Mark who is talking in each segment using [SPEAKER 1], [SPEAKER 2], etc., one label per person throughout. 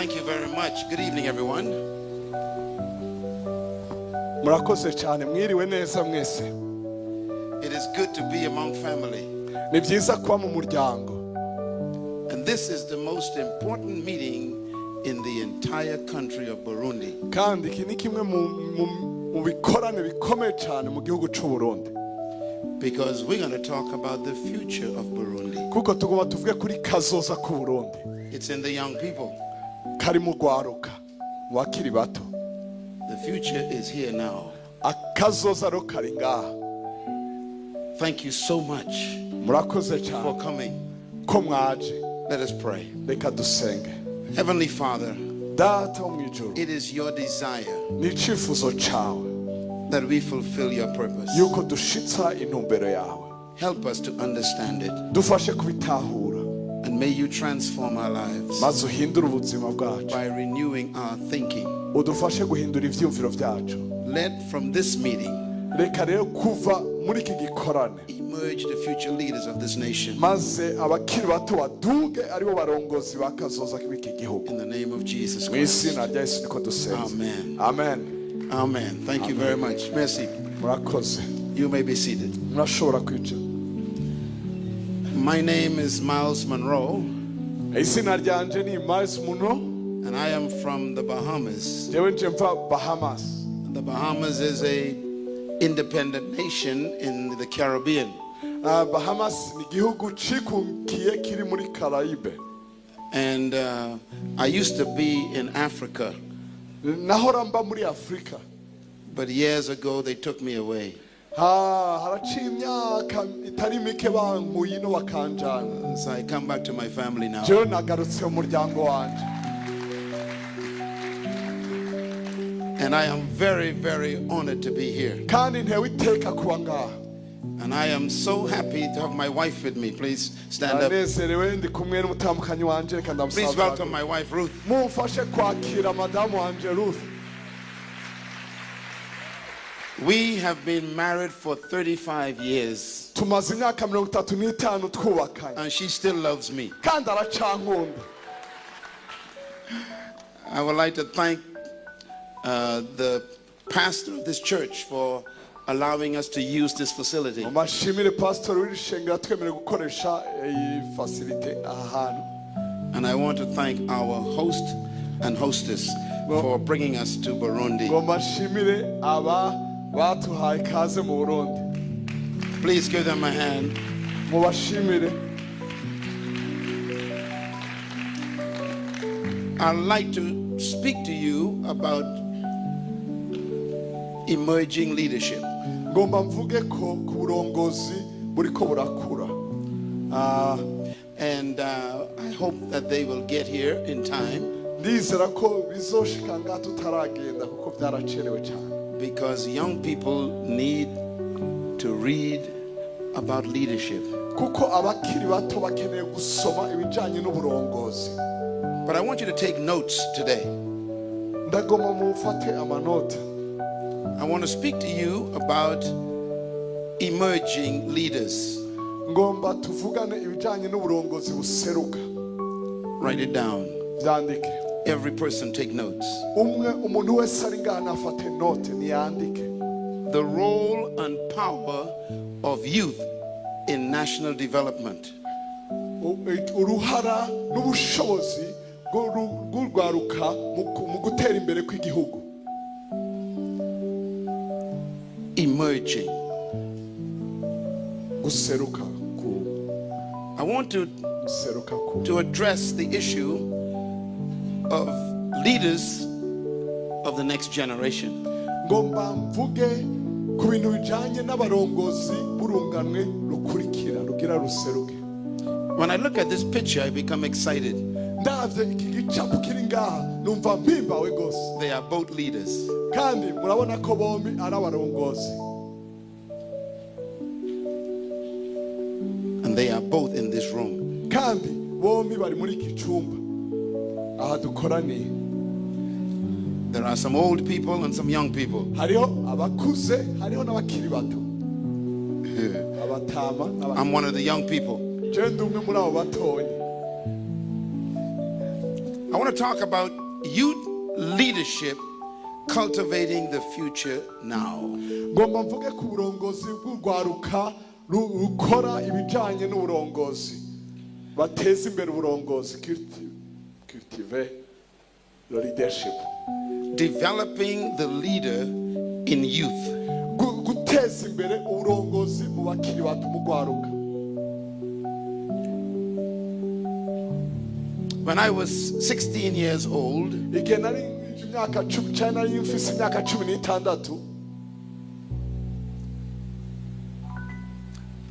[SPEAKER 1] Thank you very much. Good evening, everyone.
[SPEAKER 2] Murakoze cyane, mwiriwe neza mwese.
[SPEAKER 1] It is good to be among family.
[SPEAKER 2] Ni byiza kuba mu muryango.
[SPEAKER 1] And this is the most important meeting in the entire country of Burundi.
[SPEAKER 2] Kandi iki ni kimwe mu bikorane bikomeye cyane mu gihugu cy'u Burundi.
[SPEAKER 1] Because we're going to talk about the future of Burundi.
[SPEAKER 2] Kuko tugomba tuvuge kuri kazoza k'u Burundi.
[SPEAKER 1] It's in the young people.
[SPEAKER 2] Kari mu rwaruka, mu bakiri bato.
[SPEAKER 1] The future is here now.
[SPEAKER 2] Akazoza rero kari ngaha.
[SPEAKER 1] Thank you so much
[SPEAKER 2] Murakoze cyane
[SPEAKER 1] for coming.
[SPEAKER 2] ko mwaje.
[SPEAKER 1] Let us pray.
[SPEAKER 2] Reka dusenge.
[SPEAKER 1] Heavenly Father,
[SPEAKER 2] Data wo mu ijuru,
[SPEAKER 1] it is your desire
[SPEAKER 2] ni icyifuzo cyawe
[SPEAKER 1] that we fulfill your purpose.
[SPEAKER 2] yuko dushitsa intumbero yawe.
[SPEAKER 1] Help us to understand it.
[SPEAKER 2] Dufashe kubitahura.
[SPEAKER 1] And may you transform our lives
[SPEAKER 2] Maze uhindure ubuzima bwacu
[SPEAKER 1] by renewing our thinking.
[SPEAKER 2] Udufashe guhindura ibyiyumviro byacu.
[SPEAKER 1] Let from this meeting
[SPEAKER 2] Reka rero kuva muri iki gikorane
[SPEAKER 1] emerge the future leaders of this nation.
[SPEAKER 2] maze abakiri bato baduge aribo barongozi ba kazoza b'iki gihugu.
[SPEAKER 1] In the name of Jesus
[SPEAKER 2] Mu
[SPEAKER 1] Christ.
[SPEAKER 2] izina rya Yesu niko dusenze.
[SPEAKER 1] Amen.
[SPEAKER 2] Amen.
[SPEAKER 1] Amen. Thank you very much. Merci.
[SPEAKER 2] Murakoze.
[SPEAKER 1] You may be seated.
[SPEAKER 2] Murashobora kwicara.
[SPEAKER 1] My name is Miles Monroe,
[SPEAKER 2] Izina ryanje ni Miles Munro.
[SPEAKER 1] And I am from the Bahamas.
[SPEAKER 2] Jewe nje mva Bahamas.
[SPEAKER 1] The Bahamas is a independent nation in the Caribbean.
[SPEAKER 2] Ah, Bahamas ni igihugu cikukiye kiri muri Caraïbe.
[SPEAKER 1] And I used to be in Africa,
[SPEAKER 2] Nahora mba muri Afurika.
[SPEAKER 1] But years ago they took me away.
[SPEAKER 2] Ha, haraciye imyaka itari mike bankuye ino bakanjana.
[SPEAKER 1] So I come back to my family now.
[SPEAKER 2] Jewe nagarutse mu muryango wanje.
[SPEAKER 1] And I am very, very honored to be here.
[SPEAKER 2] Kandi ntewe iteka kuba ngaha.
[SPEAKER 1] And I am so happy to have my wife with me. Please stand up.
[SPEAKER 2] Ndanezerewe, ndi kumwe n'umutambukanyi wanje, reka
[SPEAKER 1] Please
[SPEAKER 2] ndamusaba.
[SPEAKER 1] Welcome my wife, Ruth.
[SPEAKER 2] Mumfashe kwakira madamu wanje Ruth.
[SPEAKER 1] We have been married for 35 years,
[SPEAKER 2] Tumaze imyaka 35 twubakanye.
[SPEAKER 1] And she still loves me.
[SPEAKER 2] Kandi aracankunda.
[SPEAKER 1] I would like to thank the pastor of this church for allowing us to use this facility.
[SPEAKER 2] Mashimire pasitori w'iri shengero twemerewe gukoresha iyi facilité aha hantu.
[SPEAKER 1] And I want to thank our host and hostess for bringing us to Burundi.
[SPEAKER 2] Ngomba nshimire aba batuhaye ikaze mu Burundi.
[SPEAKER 1] Please give them a hand.
[SPEAKER 2] Mubashimire.
[SPEAKER 1] I'd like to speak to you about emerging leadership.
[SPEAKER 2] Ngomba mvuge ko ku burongozi buriko burakura. Ah,
[SPEAKER 1] And I hope that they will get here in time
[SPEAKER 2] ndizera ko bizoshika ngaha tutaragenda kuko byaracerewe cyane.
[SPEAKER 1] Because young people need to read about leadership.
[SPEAKER 2] Kuko abakiri bato bakeneye gusoma ibijyanye n'uburongozi.
[SPEAKER 1] But I want you to take notes today.
[SPEAKER 2] Ndagomba mufate amanota.
[SPEAKER 1] I want to speak to you about emerging leaders.
[SPEAKER 2] Ngomba tuvugane ibijyanye n'uburongozi buseruka.
[SPEAKER 1] Write it down.
[SPEAKER 2] Byandike.
[SPEAKER 1] Every person take notes.
[SPEAKER 2] Umwe umuntu wese ari ngaha nafate note niyandike.
[SPEAKER 1] The role and power of youth in national development.
[SPEAKER 2] Uruhara n'ubushobozi bw'urwaruka mu gutera imbere kw'igihugu.
[SPEAKER 1] Emerging.
[SPEAKER 2] Guseruka ku
[SPEAKER 1] I want to,
[SPEAKER 2] guseruka ku
[SPEAKER 1] to address the issue of leaders of the next generation.
[SPEAKER 2] Ngomba mvuge ku bintu bijanye n'abarongozi b'urunganwe rukurikira rugira ruseruke.
[SPEAKER 1] When I look at this picture, I become excited.
[SPEAKER 2] Ndavye iki gicapo kiri ngaha numva mpimbawe gose.
[SPEAKER 1] They are both leaders.
[SPEAKER 2] Kandi murabona ko bombi ari abarongozi.
[SPEAKER 1] And they are both in this room.
[SPEAKER 2] Kandi bombi bari muri iki cumba aha dukoraniye.
[SPEAKER 1] There are some old people and some young people.
[SPEAKER 2] Hariho abakuze, hariho n'abakiri bato, abatama n'abakiri.
[SPEAKER 1] I'm one of the young people.
[SPEAKER 2] Je ndi umwe muri abo batonya.
[SPEAKER 1] I want to talk about youth leadership cultivating the future now.
[SPEAKER 2] Ngomba mvuge ku burongozi bw'urwaruka rukora ibijyanye n'uburongozi, bateza imbere uburongozi, cultive the leadership.
[SPEAKER 1] Developing the leader in youth.
[SPEAKER 2] Guteza imbere uburongozi mu bakiri bato, mu rwaruka.
[SPEAKER 1] When I was 16 years old,
[SPEAKER 2] Igihe nari imyaka 10 cyangwa nari mfise imyaka 16,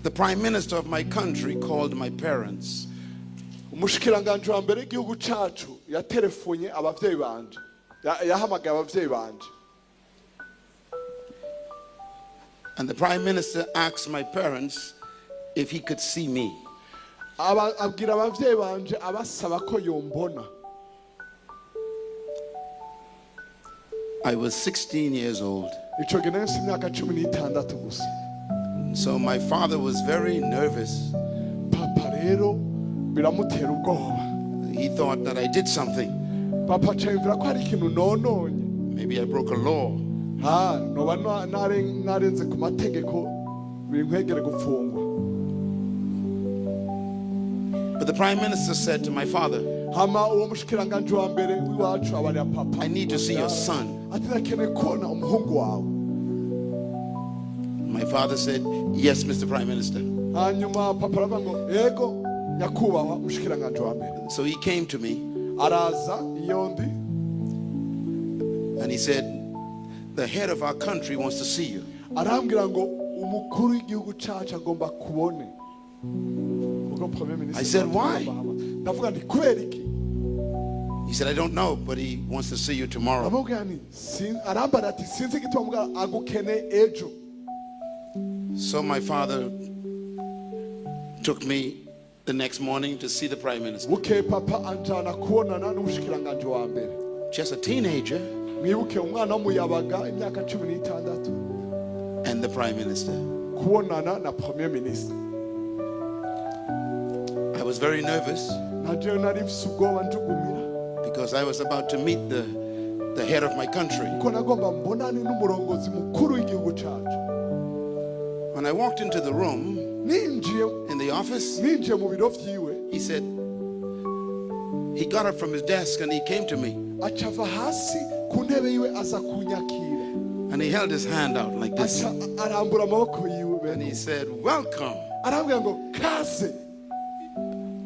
[SPEAKER 1] the prime minister of my country called my parents.
[SPEAKER 2] Umushikiranganji wa mbere w'igihugu cacu yaterefonye abavyeyi banje. Yahamagaye abavyeyi banje.
[SPEAKER 1] And the prime minister asked my parents if he could see me.
[SPEAKER 2] Abwira abavyeyi banje abasaba ko yombona.
[SPEAKER 1] I was 16 years old.
[SPEAKER 2] Ico gihe nari mfise imyaka 16 gusa.
[SPEAKER 1] So my father was very nervous.
[SPEAKER 2] Papa rero biramutera ubwoba.
[SPEAKER 1] He thought that I did something.
[SPEAKER 2] Papa acayumvira ko hari ikintu nononye.
[SPEAKER 1] Maybe I broke a law.
[SPEAKER 2] Ha, noba narenze ku mategeko binkwegere gupfungwa.
[SPEAKER 1] But the prime minister said to my father,
[SPEAKER 2] Hama uwo mushikiranganji wa mbere w'iwacu abarira papa,
[SPEAKER 1] "I need to see your son."
[SPEAKER 2] ati: "Ndakeneye kubona umuhungu wawe."
[SPEAKER 1] My father said, "Yes, Mr. Prime Minister."
[SPEAKER 2] Hanyuma papa aravuga ngo: "Yego, nyakubahwa mushikiranganji wa mbere."
[SPEAKER 1] So he came to me
[SPEAKER 2] Araza iyo ndi.
[SPEAKER 1] and he said, "The head of our country wants to see you."
[SPEAKER 2] Arambwira ngo: "Umukuru w'igihugu cacu agomba kubone." Ubwo premier ministre
[SPEAKER 1] I said, "Why?"
[SPEAKER 2] Ndavuga nti: "Kubera iki?"
[SPEAKER 1] He said, "I don't know, but he wants to see you tomorrow."
[SPEAKER 2] Aramubwira nti: Arambara ati: "Sinzi igituma, mugabo agukeneye ejo."
[SPEAKER 1] So my father took me the next morning to see the prime minister.
[SPEAKER 2] Bukeye papa anjana kubonana n'umushikiranganji wa mbere.
[SPEAKER 1] Just a teenager
[SPEAKER 2] Mwibuke, umwana w'umuyabaga, imyaka 16,
[SPEAKER 1] and the prime minister.
[SPEAKER 2] Kubonana na premier ministre.
[SPEAKER 1] I was very nervous
[SPEAKER 2] Na jewe nari mfise ubwoba, njugumira,
[SPEAKER 1] because I was about to meet the head of my country.
[SPEAKER 2] kuko nagomba mbonane n'umurongozi mukuru w'igihugu cacu.
[SPEAKER 1] When I walked into the room
[SPEAKER 2] Ninjiye
[SPEAKER 1] in the office,
[SPEAKER 2] ninjiye mu biro vyiwe,
[SPEAKER 1] he said, he got up from his desk and he came to me
[SPEAKER 2] aca ava hasi ku ntebe yiwe aza kunyakira.
[SPEAKER 1] and he held his hand out like this.
[SPEAKER 2] Aca arambura amaboko yiwe.
[SPEAKER 1] And he said, "Welcome.
[SPEAKER 2] Arambwira ngo: "Kaze."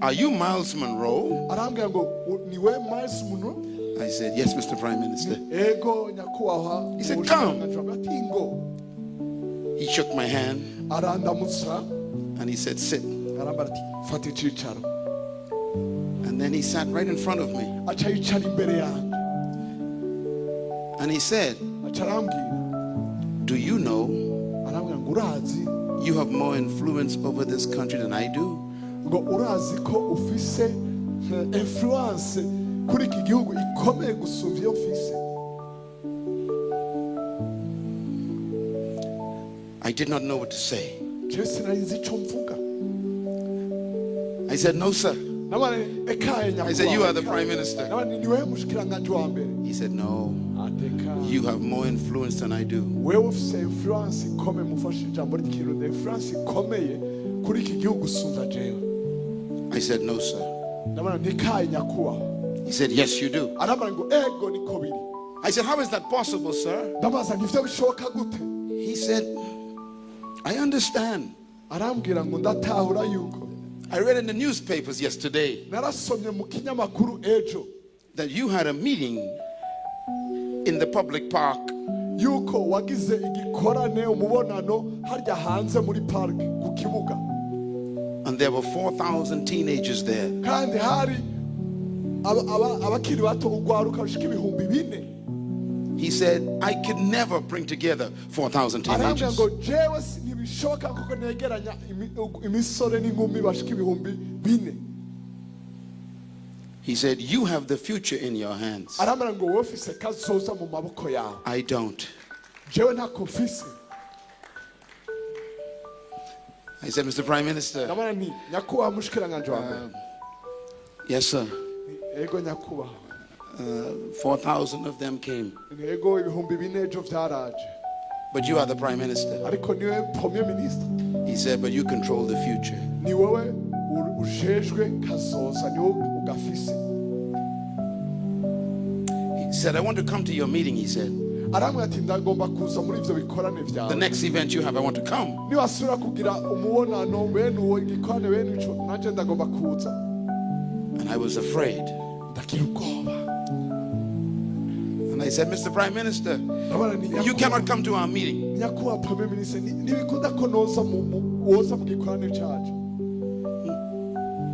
[SPEAKER 1] Are you Myles Munroe?"
[SPEAKER 2] Arambwira ngo: "Niwe Myles Munroe?"
[SPEAKER 1] I said, "Yes, Mr. Prime Minister."
[SPEAKER 2] "Ego, nyakubahwa."
[SPEAKER 1] He said, "Come."
[SPEAKER 2] Umushikiranganji wa mbere. Ati: "Ngo."
[SPEAKER 1] He shook my hand
[SPEAKER 2] Arandamutsa.
[SPEAKER 1] and he said, "Sit."
[SPEAKER 2] Arambara ati: "Fata icicaro."
[SPEAKER 1] And then he sat right in front of me
[SPEAKER 2] Aca yicara imbere yanjye.
[SPEAKER 1] and he said,
[SPEAKER 2] Aca arambwira,
[SPEAKER 1] "Do you know
[SPEAKER 2] arambwira ngo: "Urazi
[SPEAKER 1] you have more influence over this country than I do?"
[SPEAKER 2] ngo urazi ko ufise influence kuri iki gihugu ikomeye gusumba iyo mfise?"
[SPEAKER 1] I did not know what to say.
[SPEAKER 2] Jewe sinari nzi ico mvuga.
[SPEAKER 1] I said, "No, sir."
[SPEAKER 2] Nabane: "Ekaye,
[SPEAKER 1] I said, "You are the
[SPEAKER 2] nyakubahwa."
[SPEAKER 1] prime minister."
[SPEAKER 2] Nabane: "Niwe mushikiranganji wa mbere."
[SPEAKER 1] He said, "No,
[SPEAKER 2] Ateka,
[SPEAKER 1] you have more influence than I do."
[SPEAKER 2] wewe ufise influence ikomeye, mufashe ijambo ry'ikirundi, influence ikomeye kuri iki gihugu gusumba jewe.
[SPEAKER 1] I said, "No, sir."
[SPEAKER 2] Ndabona: "Ntikaye, nyakubahwa."
[SPEAKER 1] He said, "Yes, you do."
[SPEAKER 2] Arambara ngo: "Ego, niko biri."
[SPEAKER 1] I said, "How is that possible, sir?"
[SPEAKER 2] Ndabaza ngo: "Ivyo bishoboka gute?"
[SPEAKER 1] He said, "I understand.
[SPEAKER 2] Arambwira ngo: "Ndatahura yuko
[SPEAKER 1] I read in the newspapers yesterday
[SPEAKER 2] narasomye mu kinyamakuru ejo
[SPEAKER 1] that you had a meeting in the public park
[SPEAKER 2] yuko wagize igikorane, umubonano harya hanze muri parike ku kibuga,
[SPEAKER 1] and there were 4,000 teenagers there.
[SPEAKER 2] Kandi hari abakiri bato, urwaruka rushika 4000."
[SPEAKER 1] He said, "I could never bring together 4,000
[SPEAKER 2] Arambwira
[SPEAKER 1] teenagers."
[SPEAKER 2] ngo: "Jewe ntibishoboka kuko negeranya imisore n'inkumi bashika 4000."
[SPEAKER 1] He said, "You have the future in your hands.
[SPEAKER 2] Arambwira ngo: "Wowe ufise kazoza mu maboko yawe."
[SPEAKER 1] I don't."
[SPEAKER 2] "Jewe ntako mfise."
[SPEAKER 1] I said, "Mr. Prime Minister,"
[SPEAKER 2] Ndabona nti: "Nyakubahwa mushikiranganje wa mbere."
[SPEAKER 1] "Yes, sir."
[SPEAKER 2] Ego, nyakubahwa.
[SPEAKER 1] 4,000 of them came.
[SPEAKER 2] Ntego 4000 ejo vyaraje.
[SPEAKER 1] But you are the prime minister.
[SPEAKER 2] Ariko niwe premier ministre.
[SPEAKER 1] He said, but you control the future.
[SPEAKER 2] Ni wowe ujejwe kazoza, ni wowe ugafise.
[SPEAKER 1] He said, I want to come to your meeting, he said.
[SPEAKER 2] Arambwira ati ndagomba kuza muri ivyo bikorane
[SPEAKER 1] The
[SPEAKER 2] vyawe.
[SPEAKER 1] next event you have, I want to come.
[SPEAKER 2] Niwasubira kugira umubonano bene uwo, igikorane bene ico, nanje ndagomba kuza.
[SPEAKER 1] And I was afraid.
[SPEAKER 2] Ndagira ubwoba.
[SPEAKER 1] And I said, Mr. Prime Minister,
[SPEAKER 2] Ndabona ni
[SPEAKER 1] you cannot come to our meeting.
[SPEAKER 2] Nyakubahwa premier ministre, ntibikunda ko noza woza mu gikorane cacu.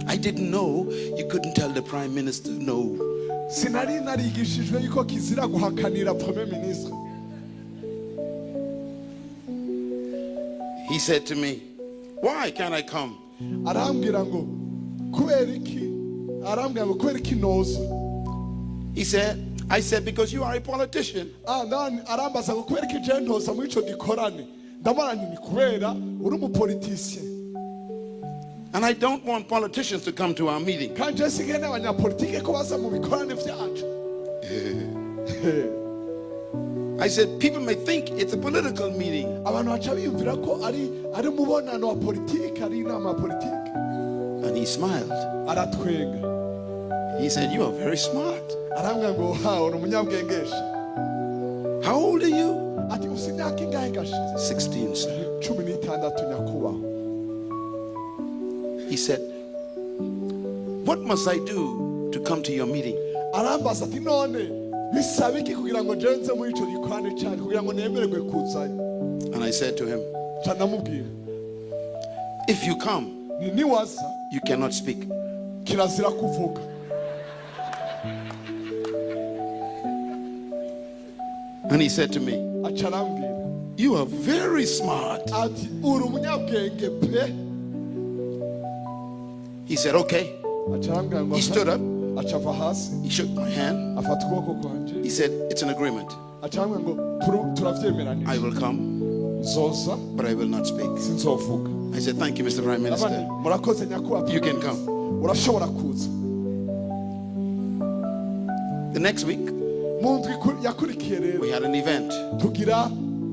[SPEAKER 1] I didn't know you couldn't tell the Prime Minister no.
[SPEAKER 2] Sinari narigishijwe yuko kizira guhakanira premier ministre.
[SPEAKER 1] He said to me, why can't I come?
[SPEAKER 2] Arambwira ngo kubera iki, arambwira ngo kubera iki noza.
[SPEAKER 1] He said, I said, because you are a politician.
[SPEAKER 2] Ah, arambaza ngo kubera iki je ntoza muri ico gikorane, ndamara nti ni kubera uri umupoliticien.
[SPEAKER 1] And I don't want politicians to come to our meeting.
[SPEAKER 2] Kandi je sinkeneye abanyapolitike ko baza mu bikorane vyacu.
[SPEAKER 1] I said, people may think it's a political meeting.
[SPEAKER 2] Abantu baca biyumvira ko ari umubonano wa politike, ari inama ya politike.
[SPEAKER 1] And he smiled.
[SPEAKER 2] Aratwenga.
[SPEAKER 1] He said, you are very smart.
[SPEAKER 2] Arambwira ngo ha, uri umunyabwengesha.
[SPEAKER 1] How old are you?
[SPEAKER 2] Ati ufite imyaka ingahe gashize?
[SPEAKER 1] 16, sir.
[SPEAKER 2] 16 nyakubahwa.
[SPEAKER 1] He said, what must I do to come to your meeting?
[SPEAKER 2] Arambaza ati none bisaba iki kugira ngo nje nze muri ico gikorane cyacu, kugira ngo nemererwe kuzayo?
[SPEAKER 1] And I said to him,
[SPEAKER 2] Nca ndamubwira,
[SPEAKER 1] if you come,
[SPEAKER 2] ni niwaza,
[SPEAKER 1] you cannot speak.
[SPEAKER 2] Kirazira kuvuga.
[SPEAKER 1] And he said to me,
[SPEAKER 2] Aca arambwira,
[SPEAKER 1] you are very smart.
[SPEAKER 2] Ati uri umunyabwenge pe.
[SPEAKER 1] He said, okay.
[SPEAKER 2] Aca arambwira ngo
[SPEAKER 1] He stood up.
[SPEAKER 2] Aca ava hasi.
[SPEAKER 1] He shook my hand.
[SPEAKER 2] Afata ukuboko kwanje.
[SPEAKER 1] He said, it's an agreement.
[SPEAKER 2] Aca arambwira ngo turavyemeranije.
[SPEAKER 1] I will come,
[SPEAKER 2] Nzoza,
[SPEAKER 1] but I will not speak.
[SPEAKER 2] sinzovuga.
[SPEAKER 1] I said, thank you, Mr. Prime Minister.
[SPEAKER 2] Abandi, murakoze nyakubahwa.
[SPEAKER 1] You can come.
[SPEAKER 2] Urashobora kuza.
[SPEAKER 1] The next week,
[SPEAKER 2] Mu ndwi yakurikiye rero,
[SPEAKER 1] we had an event.
[SPEAKER 2] Tugira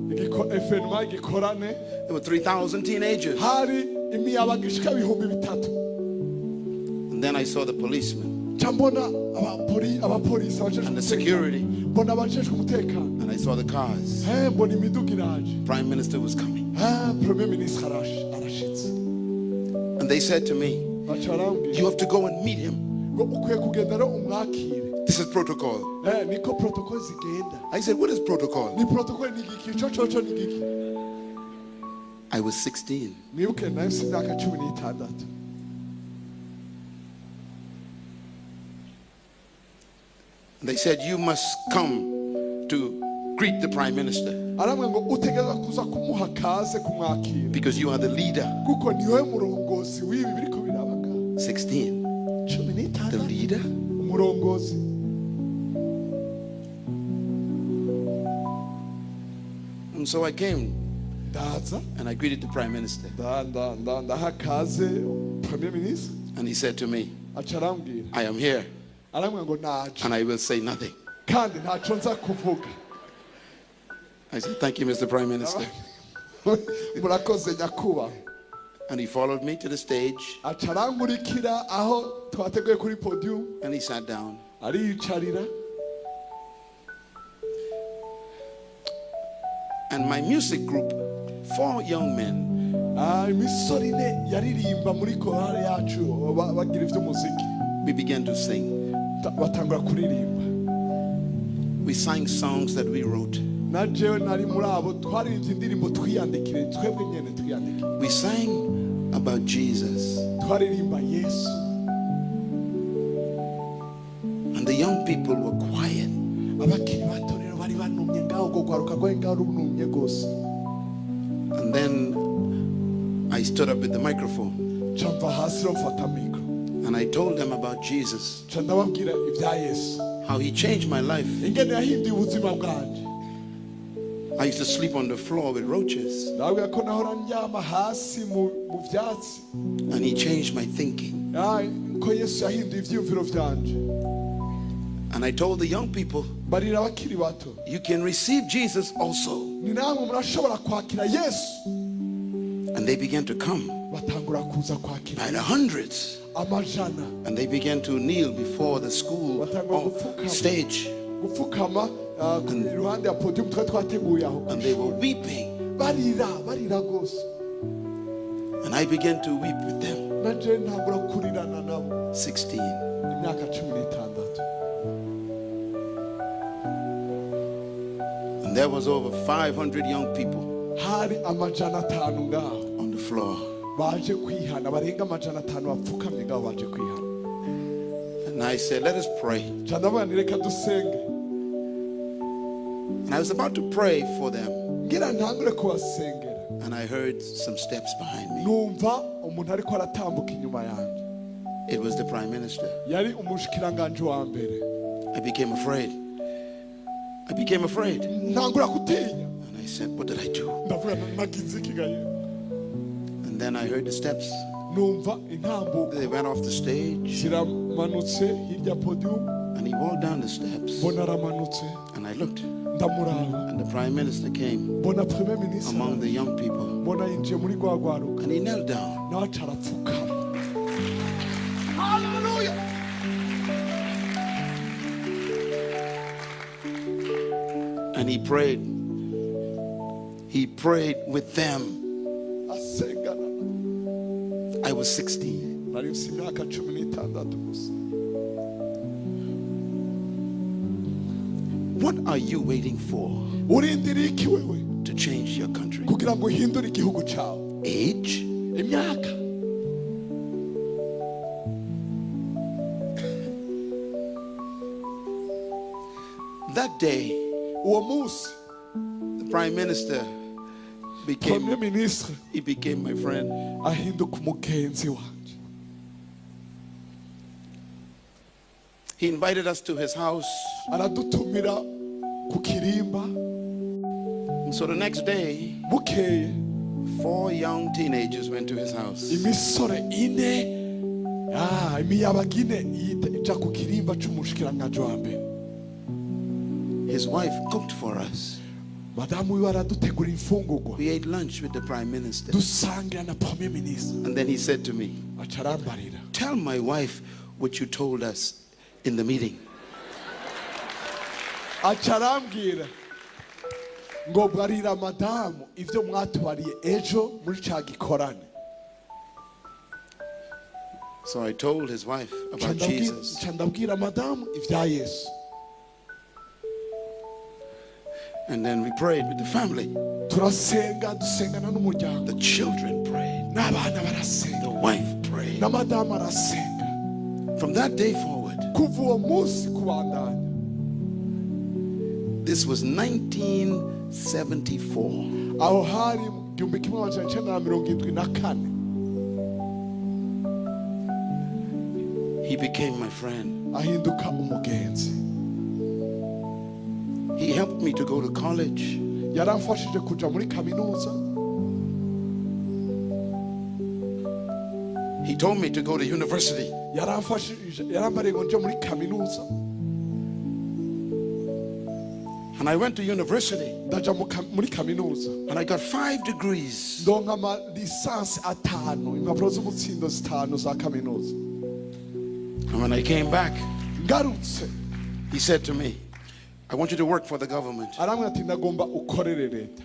[SPEAKER 2] événement, igikorane.
[SPEAKER 1] There were 3,000 teenagers.
[SPEAKER 2] Hari imiyabaga ishika 3000.
[SPEAKER 1] And then I saw the policemen
[SPEAKER 2] Nca mbona abapolisi abajejwe
[SPEAKER 1] and the
[SPEAKER 2] umutekano.
[SPEAKER 1] security.
[SPEAKER 2] Mbona abajejwe umutekano.
[SPEAKER 1] And I saw the cars.
[SPEAKER 2] Eh, mbona imiduga iraje.
[SPEAKER 1] Prime Minister was coming.
[SPEAKER 2] Ah, premier ministre arashitse.
[SPEAKER 1] And they said to me,
[SPEAKER 2] Baca barambwira
[SPEAKER 1] you have to go and meet him.
[SPEAKER 2] Ngo ukwiye kugenda rero umwakire.
[SPEAKER 1] This is protocol.
[SPEAKER 2] Eh, niko protocol zigenda.
[SPEAKER 1] I said, what is protocol?
[SPEAKER 2] Ni protocol ni igiki, ico coco ni igiki?
[SPEAKER 1] I was 16.
[SPEAKER 2] Mwibuke nawe mfise imyaka 16.
[SPEAKER 1] And they said, you must come to greet the Prime Minister
[SPEAKER 2] Arambwira ngo utegereza kuza kumuha kaze, kumwakira,
[SPEAKER 1] because you are the leader.
[SPEAKER 2] Kuko niwe murongozi w'ibi biriko biraba ngaha.
[SPEAKER 1] 16.
[SPEAKER 2] Cumi
[SPEAKER 1] The
[SPEAKER 2] n'itandatu.
[SPEAKER 1] leader?
[SPEAKER 2] Umurongozi.
[SPEAKER 1] And so I came
[SPEAKER 2] Ndaza.
[SPEAKER 1] And I greeted the Prime Minister.
[SPEAKER 2] Ndaha kaze premier ministre.
[SPEAKER 1] And he said to me,
[SPEAKER 2] Aca arambwira,
[SPEAKER 1] I am here
[SPEAKER 2] arambwira ngo naje,
[SPEAKER 1] and I will say nothing.
[SPEAKER 2] Kandi ntaco nza kuvuga.
[SPEAKER 1] I said, thank you, Mr. Prime Minister.
[SPEAKER 2] Murakoze nyakubahwa.
[SPEAKER 1] And he followed me to the stage
[SPEAKER 2] Aca arankurikira aho twateguye kuri podium.
[SPEAKER 1] And he sat down.
[SPEAKER 2] Ariyicarira.
[SPEAKER 1] And my music group, 4 young men,
[SPEAKER 2] Ah, imisore ine yaririmba muri korale yacu bagira ivy'umuziki,
[SPEAKER 1] we began to sing.
[SPEAKER 2] Batangura kuririmba.
[SPEAKER 1] We sang songs that we wrote.
[SPEAKER 2] Na jewe nari muri abo, twaririmbye indirimbo twiyandikire twebwe nyene twiyandikire.
[SPEAKER 1] We sang about Jesus.
[SPEAKER 2] Twaririmba Yesu.
[SPEAKER 1] And the young people were quiet.
[SPEAKER 2] Abakiri bato rero bari banumye ngaho, ubwo rwaruka rwari ngaho runumye rwose.
[SPEAKER 1] And then I stood up with the microphone
[SPEAKER 2] Nca mva hasi rero mfata mikoro.
[SPEAKER 1] And I told them about Jesus,
[SPEAKER 2] Nca ndababwira ibya Yesu,
[SPEAKER 1] how he changed my life.
[SPEAKER 2] Ingene yahinduye ubuzima bwanje.
[SPEAKER 1] I used to sleep on the floor with roaches,
[SPEAKER 2] Ndababwira ko nahora ndyama hasi mu vyatsi,
[SPEAKER 1] and he changed my thinking.
[SPEAKER 2] Ah, ko Yesu yahinduye ivyiyumviro vyanje.
[SPEAKER 1] And I told the young people,
[SPEAKER 2] Mbarira abakiri bato,
[SPEAKER 1] you can receive Jesus also.
[SPEAKER 2] Ni namwe murashobora kwakira Yesu.
[SPEAKER 1] And they began to come
[SPEAKER 2] Batangura kuza kwakira
[SPEAKER 1] by the hundreds.
[SPEAKER 2] amajana.
[SPEAKER 1] And they began to kneel before the school
[SPEAKER 2] Batangura gupfukama.
[SPEAKER 1] Stage.
[SPEAKER 2] Gupfukama ku iruhande ya podium twari twateguye aho ku
[SPEAKER 1] And they were
[SPEAKER 2] ishuri.
[SPEAKER 1] Weeping.
[SPEAKER 2] Barira, barira rwose.
[SPEAKER 1] And I began to weep with them.
[SPEAKER 2] Na je ntangura kurirana nabo.
[SPEAKER 1] 16.
[SPEAKER 2] Imyaka 16.
[SPEAKER 1] And there was over 500 young people
[SPEAKER 2] Hari 500 ngaho
[SPEAKER 1] on the floor.
[SPEAKER 2] Baje kwihana, barenga 500 bapfukamye ngaho baje kwihana.
[SPEAKER 1] And I said, "Let us pray."
[SPEAKER 2] Nca ndavuga nti reka dusenge.
[SPEAKER 1] And I was about to pray for them.
[SPEAKER 2] Ngira ntangure kubasengera,
[SPEAKER 1] And I heard some steps behind me.
[SPEAKER 2] Numva umuntu ariko aratambuka inyuma yanjye.
[SPEAKER 1] It was the prime minister.
[SPEAKER 2] Yari umushikiranganje wa mbere.
[SPEAKER 1] I became afraid. I became afraid.
[SPEAKER 2] Ntangura gutinya.
[SPEAKER 1] And I said, "What did I do?"
[SPEAKER 2] Ndavuga nagize iki gaye?
[SPEAKER 1] And then I heard the steps.
[SPEAKER 2] Numva intambuko.
[SPEAKER 1] They went off the stage.
[SPEAKER 2] Ziramanutse hirya podium.
[SPEAKER 1] And he walked down the steps.
[SPEAKER 2] Mbona aramanutse.
[SPEAKER 1] And I looked.
[SPEAKER 2] Ndamuraba.
[SPEAKER 1] And the prime minister came
[SPEAKER 2] Mbona premier ministre
[SPEAKER 1] among the young people.
[SPEAKER 2] Mbona yinjiye muri rwa rwaruka.
[SPEAKER 1] And he knelt down.
[SPEAKER 2] Nawe aca arapfukama. Haleluya.
[SPEAKER 1] And he prayed. He prayed with them.
[SPEAKER 2] Asengana.
[SPEAKER 1] I was 16.
[SPEAKER 2] Nari mfite imyaka 16 gusa.
[SPEAKER 1] What are you waiting for
[SPEAKER 2] Urindiriye iki wewe
[SPEAKER 1] to change your country?
[SPEAKER 2] Kugira ngo uhindure igihugu cyawe?
[SPEAKER 1] Age?
[SPEAKER 2] Imyaka?
[SPEAKER 1] That day,
[SPEAKER 2] Uwo munsi,
[SPEAKER 1] the prime minister became
[SPEAKER 2] premier ministre
[SPEAKER 1] he became my friend.
[SPEAKER 2] Ahinduka umugenzi wanje.
[SPEAKER 1] He invited us to his house.
[SPEAKER 2] Aradutumira ku kirimba.
[SPEAKER 1] And so the next day,
[SPEAKER 2] Bukeye,
[SPEAKER 1] four young teenagers went to his house.
[SPEAKER 2] Imisore ine, imiyabaga ine ija ku kirimba c'umushikiranganji wa mbere.
[SPEAKER 1] His wife cooked for us.
[SPEAKER 2] Madamu wiwe aradutegura imfungurwa.
[SPEAKER 1] We ate lunch with the prime minister.
[SPEAKER 2] Dusangira na premier ministre.
[SPEAKER 1] And then he said to me,
[SPEAKER 2] Aca arambarira,
[SPEAKER 1] "Tell my wife what you told us in the meeting."
[SPEAKER 2] Aca arambwira ngo barira madamu ibyo mwatubariye ejo muri ca gikorane.
[SPEAKER 1] So I told his wife about Jesus.
[SPEAKER 2] Nca ndabwira madamu ibya Yesu.
[SPEAKER 1] And then we prayed with the family.
[SPEAKER 2] Turasenga, dusengana n'umuryango.
[SPEAKER 1] The children prayed.
[SPEAKER 2] N'abana barasenga.
[SPEAKER 1] The wife prayed.
[SPEAKER 2] Na madamu arasenga.
[SPEAKER 1] From that day forward,
[SPEAKER 2] Kuva uwo munsi kubandanya,
[SPEAKER 1] this was 1974.
[SPEAKER 2] Aho hari mu 1974.
[SPEAKER 1] He became my friend.
[SPEAKER 2] Ahinduka umugenzi.
[SPEAKER 1] He helped me to go to college.
[SPEAKER 2] Yaramfashije kuja muri kaminuza.
[SPEAKER 1] He told me to go to university.
[SPEAKER 2] Yaramfashije, yarambariye ngo nje muri kaminuza.
[SPEAKER 1] And I went to university
[SPEAKER 2] Ndaja muri kaminuza.
[SPEAKER 1] And I got 5 degrees.
[SPEAKER 2] Ndonka ama licence atanu, impapuro z'umutsindo zitanu za kaminuza.
[SPEAKER 1] And when I came back,
[SPEAKER 2] Ngarutse,
[SPEAKER 1] he said to me, "I want you to work for the government."
[SPEAKER 2] arambwira ati ndagomba ukorere leta.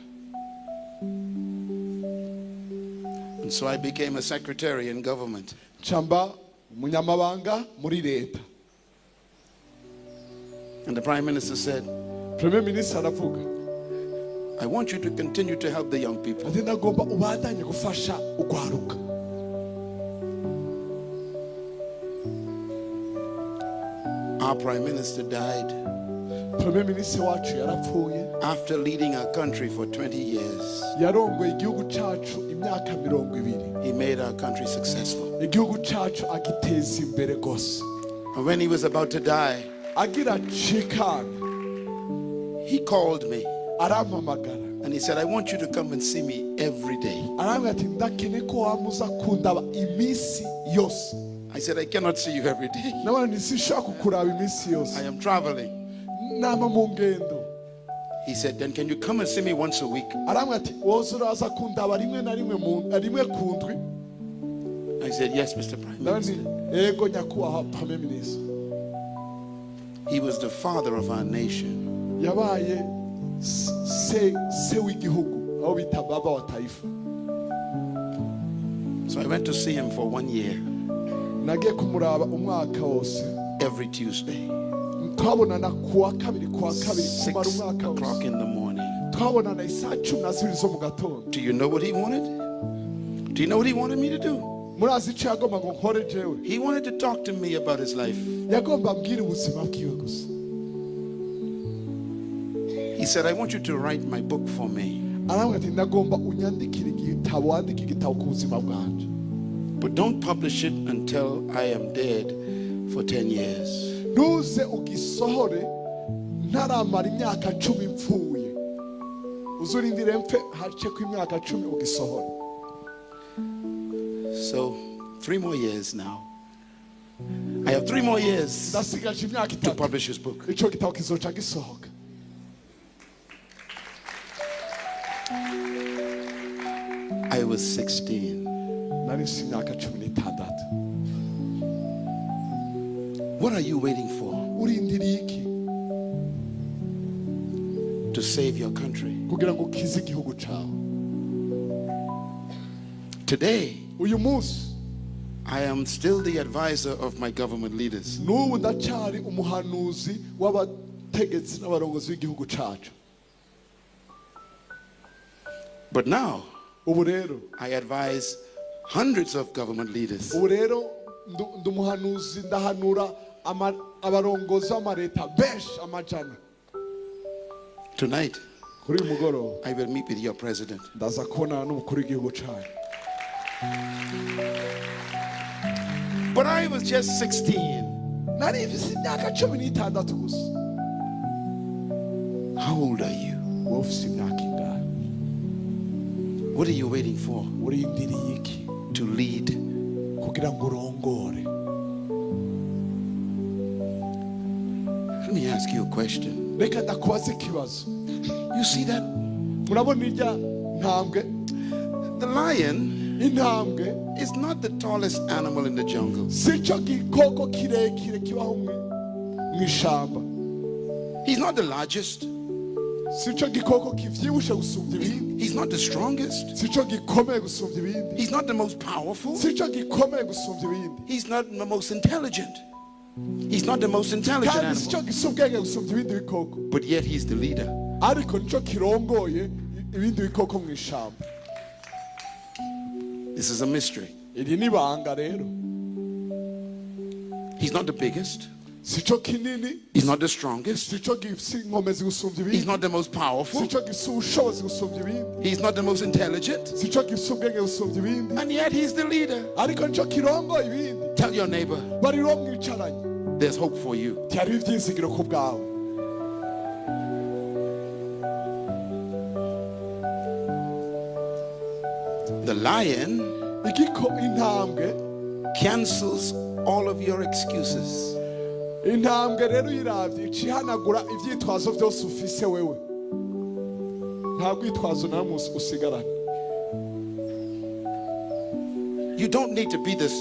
[SPEAKER 1] And so I became a secretary in government.
[SPEAKER 2] Nca mba umunyamabanga muri leta.
[SPEAKER 1] And the prime minister said,
[SPEAKER 2] Premier ministre aravuga,
[SPEAKER 1] "I want you to continue to help the young people."
[SPEAKER 2] ati ndagomba ubandanye gufasha ugwaruka.
[SPEAKER 1] Our prime minister died
[SPEAKER 2] Premier ministre wacu yarapfuye
[SPEAKER 1] after leading our country for 20 years.
[SPEAKER 2] Yarongoye igihugu cacu imyaka 20.
[SPEAKER 1] He made our country successful.
[SPEAKER 2] Igihugu cacu agiteza imbere rwose.
[SPEAKER 1] And when he was about to die,
[SPEAKER 2] Agira acikane,
[SPEAKER 1] he called me
[SPEAKER 2] arampamagara.
[SPEAKER 1] And he said, "I want you to come and see me every day."
[SPEAKER 2] Arambwira ati ndakene ko wamuza kundaba iminsi yose.
[SPEAKER 1] I said, "I cannot see you every day.
[SPEAKER 2] Nabana nti sinshobora kukuraba iminsi yose.
[SPEAKER 1] I am traveling."
[SPEAKER 2] Nama mu ngendo.
[SPEAKER 1] He said, "Then can you come and see me once a week?"
[SPEAKER 2] Arambwira ati woza uraza kundaba rimwe na rimwe mu rimwe ku ndwi.
[SPEAKER 1] I said, "Yes, Mr. Prime
[SPEAKER 2] Ndabona
[SPEAKER 1] Minister."
[SPEAKER 2] nti ego nyakubahwa Premier Ministre.
[SPEAKER 1] He was the father of our nation.
[SPEAKER 2] Yabaye se se w'igihugu aho bita baba wa taifa.
[SPEAKER 1] So I went to see him for one year,
[SPEAKER 2] Nagiye kumuraba umwaka wose.
[SPEAKER 1] Every Tuesday,
[SPEAKER 2] Twabonana kuwa kabiri kuwa kabiri kumara
[SPEAKER 1] 6
[SPEAKER 2] umwaka
[SPEAKER 1] o'clock
[SPEAKER 2] wose.
[SPEAKER 1] in the morning.
[SPEAKER 2] Twabonana isaha 12 zo mu gatondo.
[SPEAKER 1] Do you know what he wanted? Do you know what he wanted me to do?
[SPEAKER 2] Murazi icyo yagomba ngo nkore jewe?
[SPEAKER 1] He wanted to talk to me about his life.
[SPEAKER 2] Yagomba ambwira ubuzima bwiwe gusa.
[SPEAKER 1] He said, "I want you to write my book for me,
[SPEAKER 2] Arambwira ati ndagomba unyandikire igitabo wandike igitabo ku buzima bwanje.
[SPEAKER 1] But don't publish it until I am dead for 10 years."
[SPEAKER 2] Ntuze ugisohore ntaramara imyaka 10 mpfuye uzurindire mpfe hace ko imyaka 10 ugisohore.
[SPEAKER 1] So, 3 more years now. I have 3 more years
[SPEAKER 2] Ndasigaje imyaka
[SPEAKER 1] to
[SPEAKER 2] 3
[SPEAKER 1] publish his book.
[SPEAKER 2] Ico gitabo kizoca gisohoka.
[SPEAKER 1] I was 16.
[SPEAKER 2] Nari mfise imyaka 16.
[SPEAKER 1] What are you waiting for
[SPEAKER 2] Urindiriye iki
[SPEAKER 1] to save your country?
[SPEAKER 2] Kugira ngo ukize igihugu cawe?
[SPEAKER 1] Today,
[SPEAKER 2] Uyu munsi
[SPEAKER 1] I am still the advisor of my government leaders.
[SPEAKER 2] N'ubu ndacari umuhanuzi w'abategetsi n'abarongozi b'igihugu cacu.
[SPEAKER 1] But now,
[SPEAKER 2] Ubu rero
[SPEAKER 1] I advise hundreds of government leaders.
[SPEAKER 2] Ubu rero ndi umuhanuzi ndahanura abarongozi b'amareta benshi amajana.
[SPEAKER 1] Tonight,
[SPEAKER 2] Kuri uyu mugoroba
[SPEAKER 1] I will meet with your president.
[SPEAKER 2] Ndaza kubonana n'umukuru w'igihugu canyu.
[SPEAKER 1] But I was just 16.
[SPEAKER 2] Nari mfise imyaka 16 gusa.
[SPEAKER 1] How old are you?
[SPEAKER 2] Wowe ufise imyaka ingahe?
[SPEAKER 1] What are you waiting for
[SPEAKER 2] Urindiriye iki
[SPEAKER 1] to lead?
[SPEAKER 2] Kugira ngo urongore?
[SPEAKER 1] Let me ask you a question.
[SPEAKER 2] Reka ndakubaze ikibazo.
[SPEAKER 1] You see that?
[SPEAKER 2] Murabona irya ntambwe?
[SPEAKER 1] The lion
[SPEAKER 2] Intambwe
[SPEAKER 1] is not the tallest animal in the jungle.
[SPEAKER 2] Si cyo gikoko kirekire kibaho mu ishamba.
[SPEAKER 1] He's not the largest.
[SPEAKER 2] Si cyo gikoko kivyibushe gusumbya ibindi.
[SPEAKER 1] He's not the strongest.
[SPEAKER 2] Si cyo gikomeye gusumbya ibindi.
[SPEAKER 1] He's not the most powerful.
[SPEAKER 2] Si cyo gikomeye gusumbya ibindi.
[SPEAKER 1] He's not the most intelligent. He's not the most intelligent
[SPEAKER 2] Kandi si cyo
[SPEAKER 1] animal.
[SPEAKER 2] gisa ubwenge gusumbya ibindi bikoko.
[SPEAKER 1] But yet he's the leader.
[SPEAKER 2] Ariko nicyo kirongoye ibindi bikoko mu ishamba.
[SPEAKER 1] This is a mystery.
[SPEAKER 2] Iri ni ibanga rero.
[SPEAKER 1] He's not the biggest.
[SPEAKER 2] Si cyo kinini.
[SPEAKER 1] He's not the strongest.
[SPEAKER 2] Si cyo gifise inkomezi gusumbya
[SPEAKER 1] He's
[SPEAKER 2] ibindi.
[SPEAKER 1] not the most powerful.
[SPEAKER 2] Si cyo gifise ubushobozi gusumbya ibindi.
[SPEAKER 1] He's not the most intelligent.
[SPEAKER 2] Si cyo gifise ubwenge gusumbya ibindi.
[SPEAKER 1] And yet he's the leader.
[SPEAKER 2] Ariko nicyo kirongoye ibindi.
[SPEAKER 1] Tell your neighbor,
[SPEAKER 2] Bariro mwicaranye
[SPEAKER 1] there's hope for you.
[SPEAKER 2] Hariho ibyizigiro ku bwawe.
[SPEAKER 1] The lion
[SPEAKER 2] Igiko intambwe
[SPEAKER 1] cancels all of your excuses.
[SPEAKER 2] Intambwe rero uyiravye ica ihanagura ivyitwazo vyose ufise wewe nta rwitwazo na rumwe usigarana.
[SPEAKER 1] You don't need to be this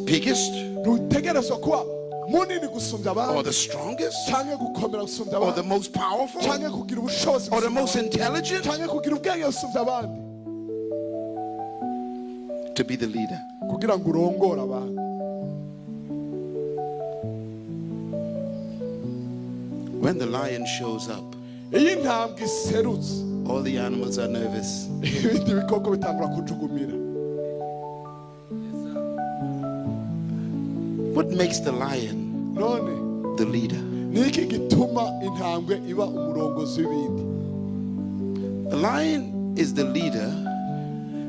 [SPEAKER 1] biggest
[SPEAKER 2] Ntutegerezwa kuba munini gusumbya
[SPEAKER 1] or
[SPEAKER 2] abandi
[SPEAKER 1] the strongest
[SPEAKER 2] canke gukomera gusumbya
[SPEAKER 1] or the
[SPEAKER 2] abandi
[SPEAKER 1] most powerful
[SPEAKER 2] canke kugira ubushobozi
[SPEAKER 1] or the
[SPEAKER 2] gusumbya
[SPEAKER 1] most
[SPEAKER 2] abandi,
[SPEAKER 1] intelligent
[SPEAKER 2] canke kugira ubwenge gusumbya abandi
[SPEAKER 1] to be the leader.
[SPEAKER 2] Kugira ngo urongore abandi.
[SPEAKER 1] When the lion shows up,
[SPEAKER 2] Iyo intambwe iserutse
[SPEAKER 1] all the animals are nervous.
[SPEAKER 2] Ibindi bikoko bitangura kujugumira.
[SPEAKER 1] What makes the lion
[SPEAKER 2] None
[SPEAKER 1] the leader?
[SPEAKER 2] Ni iki gituma intambwe iba umurongozi w'ibindi?
[SPEAKER 1] The lion is the leader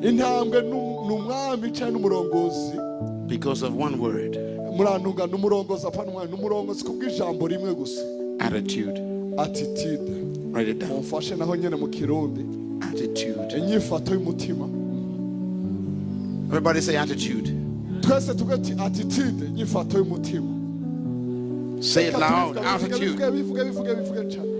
[SPEAKER 2] Intambwe ni ni umwami cyangwa n'umurongozi
[SPEAKER 1] because of one word:
[SPEAKER 2] murantunga ni umurongozi apana umwami ni umurongozi kubw'ijambo rimwe gusa.
[SPEAKER 1] Attitude.
[SPEAKER 2] Attitude.
[SPEAKER 1] Write it down.
[SPEAKER 2] Mumfashe naho nyene mu Kirundi.
[SPEAKER 1] Attitude.
[SPEAKER 2] Inyifato y'umutima.
[SPEAKER 1] Everybody say attitude.
[SPEAKER 2] Twese tuvuge ati attitude, inyifato y'umutima.
[SPEAKER 1] Say it
[SPEAKER 2] Reka
[SPEAKER 1] loud.
[SPEAKER 2] tubivuge,
[SPEAKER 1] Attitude.
[SPEAKER 2] bivuge, bivuge, bivuge, bivuge cyane.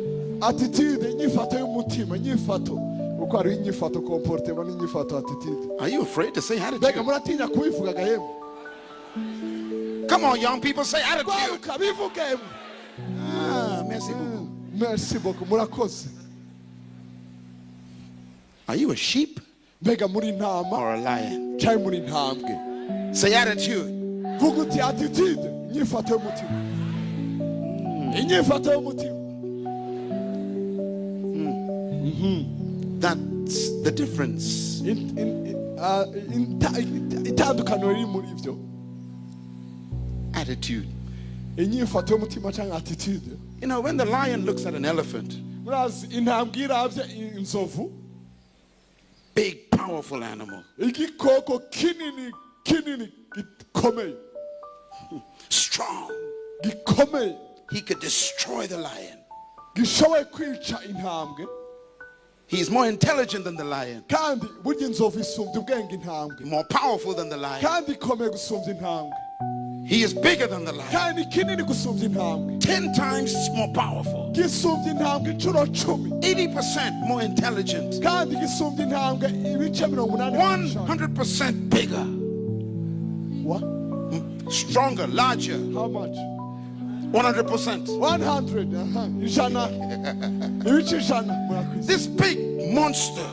[SPEAKER 2] Attitude, inyifato y'umutima, inyifato, kuko hariho inyifato comportement n'inyifato attitude.
[SPEAKER 1] Are you afraid to say
[SPEAKER 2] Mbega
[SPEAKER 1] attitude?
[SPEAKER 2] muratinya kubivuga yemwe?
[SPEAKER 1] Come on, young people, say attitude.
[SPEAKER 2] Rwaruka, bivuge yemwe.
[SPEAKER 1] Ah, merci beaucoup.
[SPEAKER 2] Merci beaucoup, murakoze.
[SPEAKER 1] Are you a sheep
[SPEAKER 2] Mbega muri intama
[SPEAKER 1] or a lion?
[SPEAKER 2] cyangwa muri intambwe?
[SPEAKER 1] Say attitude.
[SPEAKER 2] Vuga uti attitude, inyifato y'umutima, inyifato y'umutima.
[SPEAKER 1] That's the difference.
[SPEAKER 2] Itandukaniro riri muri ibyo.
[SPEAKER 1] Attitude.
[SPEAKER 2] Inyifato y'umutima cyangwa attitude.
[SPEAKER 1] When the lion looks at an elephant,
[SPEAKER 2] Murazi intambwe iravye inzovu,
[SPEAKER 1] big, powerful animal,
[SPEAKER 2] igikoko kinini kinini gikomeye,
[SPEAKER 1] strong,
[SPEAKER 2] gikomeye,
[SPEAKER 1] he could destroy the lion.
[SPEAKER 2] Gishoboye kwica intambwe.
[SPEAKER 1] He's more intelligent than the lion,
[SPEAKER 2] Kandi burya inzovu isumbya ubwenge intambwe,
[SPEAKER 1] more powerful than the lion.
[SPEAKER 2] Kandi ikomeye gusumbya intambwe.
[SPEAKER 1] He is bigger than the lion,
[SPEAKER 2] Kandi kinini gusumbya intambwe,
[SPEAKER 1] 10 times more powerful,
[SPEAKER 2] gisumbya intambwe inshuro 10,
[SPEAKER 1] 80% more intelligent,
[SPEAKER 2] kandi gisumbya intambwe ibice 80%.
[SPEAKER 1] 100% bigger,
[SPEAKER 2] What?
[SPEAKER 1] Stronger, larger,
[SPEAKER 2] How much?
[SPEAKER 1] 100%.
[SPEAKER 2] 100, aha, ijana, ibice 100, murakoze.
[SPEAKER 1] This big monster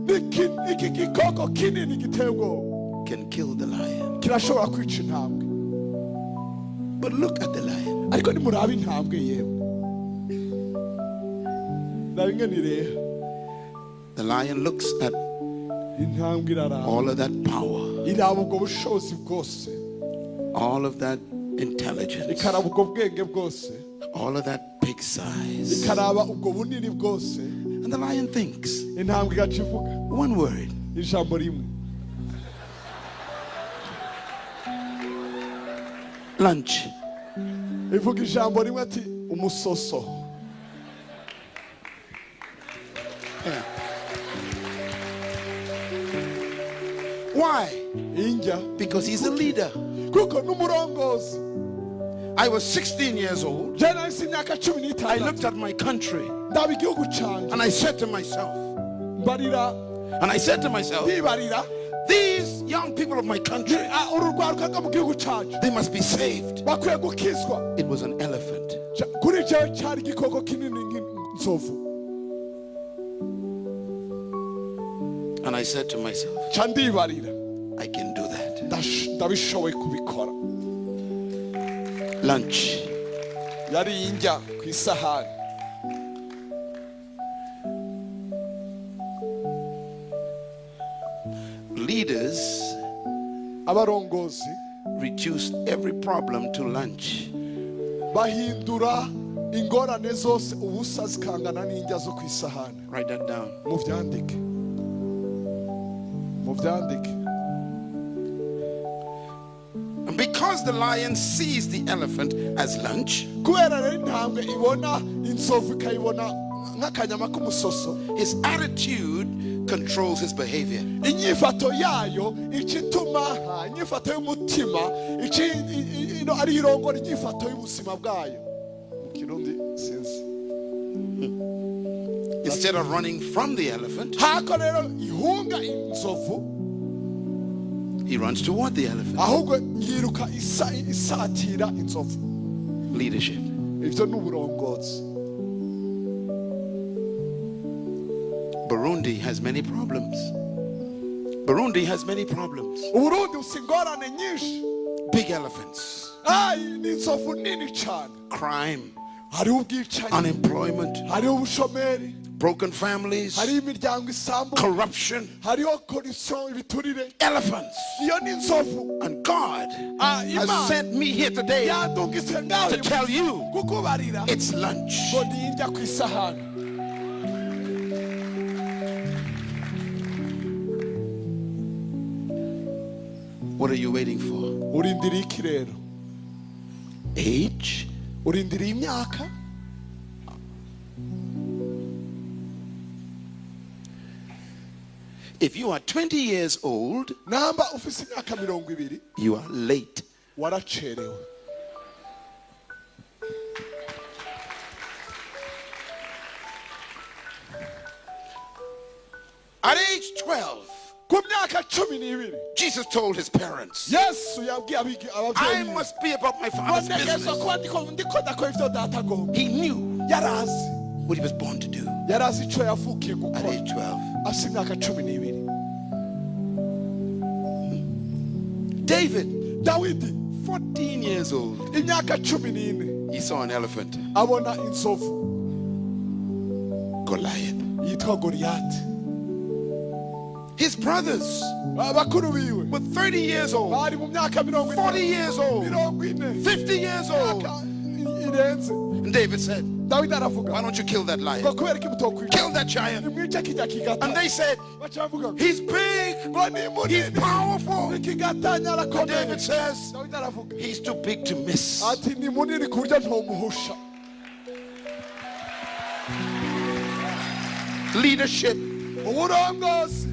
[SPEAKER 2] Iki gikoko kinini giteye ubwoba
[SPEAKER 1] can kill the lion.
[SPEAKER 2] kirashobora kwica intambwe.
[SPEAKER 1] But look at the lion.
[SPEAKER 2] Ariko nimuraba intambwe yemwe, raba ingene ireha.
[SPEAKER 1] The lion looks at
[SPEAKER 2] Intambwe iraraba
[SPEAKER 1] all of that power,
[SPEAKER 2] iraba ubwo bushobozi bwose,
[SPEAKER 1] all of that intelligence,
[SPEAKER 2] ikaraba ubwo bwenge bwose,
[SPEAKER 1] all of that big size.
[SPEAKER 2] Ikaraba ubwo bunini bwose.
[SPEAKER 1] And the lion thinks
[SPEAKER 2] Intambwe igaca ivuga
[SPEAKER 1] one word:
[SPEAKER 2] ijambo rimwe:
[SPEAKER 1] lunch.
[SPEAKER 2] Ivuga ijambo rimwe ati umusoso.
[SPEAKER 1] Yeah. Why?
[SPEAKER 2] Injya.
[SPEAKER 1] Because he's a leader.
[SPEAKER 2] Kuko n'umurongozi.
[SPEAKER 1] I was 16 years old.
[SPEAKER 2] Je nahise imyaka cumi
[SPEAKER 1] I
[SPEAKER 2] n'itandatu.
[SPEAKER 1] Looked at my country
[SPEAKER 2] Ndaba igihugu canje
[SPEAKER 1] and I said to myself,
[SPEAKER 2] mbarira
[SPEAKER 1] and I said to myself,
[SPEAKER 2] ndibarira,
[SPEAKER 1] these young people of my country,
[SPEAKER 2] "Ah, uru rwaruka rwo mu gihugu cacu
[SPEAKER 1] they must be saved.
[SPEAKER 2] Bakwiye gukizwa."
[SPEAKER 1] It was an elephant.
[SPEAKER 2] Kuri jewe cyari igikoko kinini nk'inzovu.
[SPEAKER 1] And I said to myself,
[SPEAKER 2] Ca ndibarira,
[SPEAKER 1] I can do that.
[SPEAKER 2] Ndabishoboye kubikora.
[SPEAKER 1] Lunch.
[SPEAKER 2] Yari injya ku isahani.
[SPEAKER 1] Leaders
[SPEAKER 2] Abarongozi
[SPEAKER 1] reduce every problem to lunch.
[SPEAKER 2] Bahindura ingorane zose ubusa zikangana n'injya zo ku isahani.
[SPEAKER 1] Write that down.
[SPEAKER 2] Muvyandike, muvyandike.
[SPEAKER 1] And because the lion sees the elephant as lunch,
[SPEAKER 2] Kubera rero intambwe ibona inzovu ikayibona nk'akanyama k'umusoso,
[SPEAKER 1] his attitude controls his behavior.
[SPEAKER 2] Inyifato yayo ica ituma ha, inyifato y'umutima ica ino ari irongora inyifato y'ubuzima bwayo. Mu Kirundi sinzi.
[SPEAKER 1] Instead of running from the elephant,
[SPEAKER 2] Hako rero ihunga inzovu,
[SPEAKER 1] he runs toward the elephant.
[SPEAKER 2] Ahubwo yiruka isatira inzovu.
[SPEAKER 1] Leadership.
[SPEAKER 2] Ivyo ni uburongozi.
[SPEAKER 1] Burundi has many problems. Burundi has many problems.
[SPEAKER 2] Uburundi bufise ingorane nyinshi.
[SPEAKER 1] Big elephants,
[SPEAKER 2] Ayi ni inzovu nini cyane.
[SPEAKER 1] Crime,
[SPEAKER 2] Hariho ubwicanyi,
[SPEAKER 1] unemployment,
[SPEAKER 2] hariho ubushomeri,
[SPEAKER 1] broken families,
[SPEAKER 2] hariho imiryango isambuka,
[SPEAKER 1] corruption,
[SPEAKER 2] hariho corruption, ibiturire.
[SPEAKER 1] Elephants.
[SPEAKER 2] Iyo ni inzovu.
[SPEAKER 1] And God
[SPEAKER 2] Ah,
[SPEAKER 1] has
[SPEAKER 2] Imana
[SPEAKER 1] sent me here today
[SPEAKER 2] yandungitse ngaho
[SPEAKER 1] to tell you
[SPEAKER 2] kukubarira
[SPEAKER 1] it's lunch.
[SPEAKER 2] Ngo niyindya ku isahani.
[SPEAKER 1] What are you waiting for?
[SPEAKER 2] Urindiriye iki rero?
[SPEAKER 1] Age?
[SPEAKER 2] Urindiriye imyaka?
[SPEAKER 1] If you are 20 years old,
[SPEAKER 2] Namba ufise imyaka 20,
[SPEAKER 1] you are late.
[SPEAKER 2] Waracerewe.
[SPEAKER 1] At age 12,
[SPEAKER 2] Ku myaka 12,
[SPEAKER 1] Jesus told his parents,
[SPEAKER 2] Yesu yabwiye ababyeyi
[SPEAKER 1] "I
[SPEAKER 2] biwe,
[SPEAKER 1] must be about my
[SPEAKER 2] ngo
[SPEAKER 1] father's
[SPEAKER 2] ntegerezwa
[SPEAKER 1] business."
[SPEAKER 2] kuba ndiko ndakora ivyo data agomba.
[SPEAKER 1] He knew
[SPEAKER 2] Yarazi
[SPEAKER 1] what he was born to do
[SPEAKER 2] yarazi ico yavukiye
[SPEAKER 1] at
[SPEAKER 2] gukora
[SPEAKER 1] age 12.
[SPEAKER 2] afise imyaka 12.
[SPEAKER 1] David,
[SPEAKER 2] Dawidi,
[SPEAKER 1] 14 years old,
[SPEAKER 2] imyaka 14,
[SPEAKER 1] he saw an elephant,
[SPEAKER 2] abona inzovu
[SPEAKER 1] Goliath.
[SPEAKER 2] Yitwa Goliyati.
[SPEAKER 1] His brothers
[SPEAKER 2] Bakuru biwe
[SPEAKER 1] were 30 years old,
[SPEAKER 2] bari mu myaka mirongo
[SPEAKER 1] 40
[SPEAKER 2] itatu,
[SPEAKER 1] years old,
[SPEAKER 2] 40,
[SPEAKER 1] 50 years old.
[SPEAKER 2] Imyaka irenze.
[SPEAKER 1] And David said,
[SPEAKER 2] Dawidi aravuga
[SPEAKER 1] "Why don't you kill that lion?
[SPEAKER 2] ngo kubera iki mutokwica
[SPEAKER 1] Kill that giant."
[SPEAKER 2] nimwice kijya kigata.
[SPEAKER 1] And they said,
[SPEAKER 2] Baca bavuga ngo
[SPEAKER 1] "He's big,
[SPEAKER 2] ngo ni
[SPEAKER 1] he's
[SPEAKER 2] munini,
[SPEAKER 1] powerful."
[SPEAKER 2] ikigatanya arakomeye.
[SPEAKER 1] David says,
[SPEAKER 2] Dawidi aravuga
[SPEAKER 1] "He's too big to miss."
[SPEAKER 2] ati ni munini ku buryo ntomuhusha.
[SPEAKER 1] Leadership.
[SPEAKER 2] Uburongozi.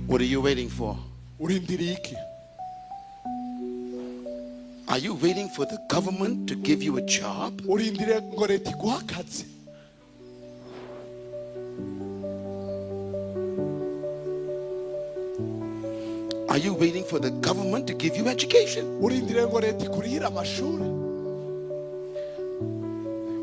[SPEAKER 1] What are you waiting for?
[SPEAKER 2] Urindiriye iki?
[SPEAKER 1] Are you waiting for the government to give you a job?
[SPEAKER 2] Urindiriye ngo leta iguhe akazi?
[SPEAKER 1] Are you waiting for the government to give you education?
[SPEAKER 2] Urindiriye ngo leta ikurihire amashuri?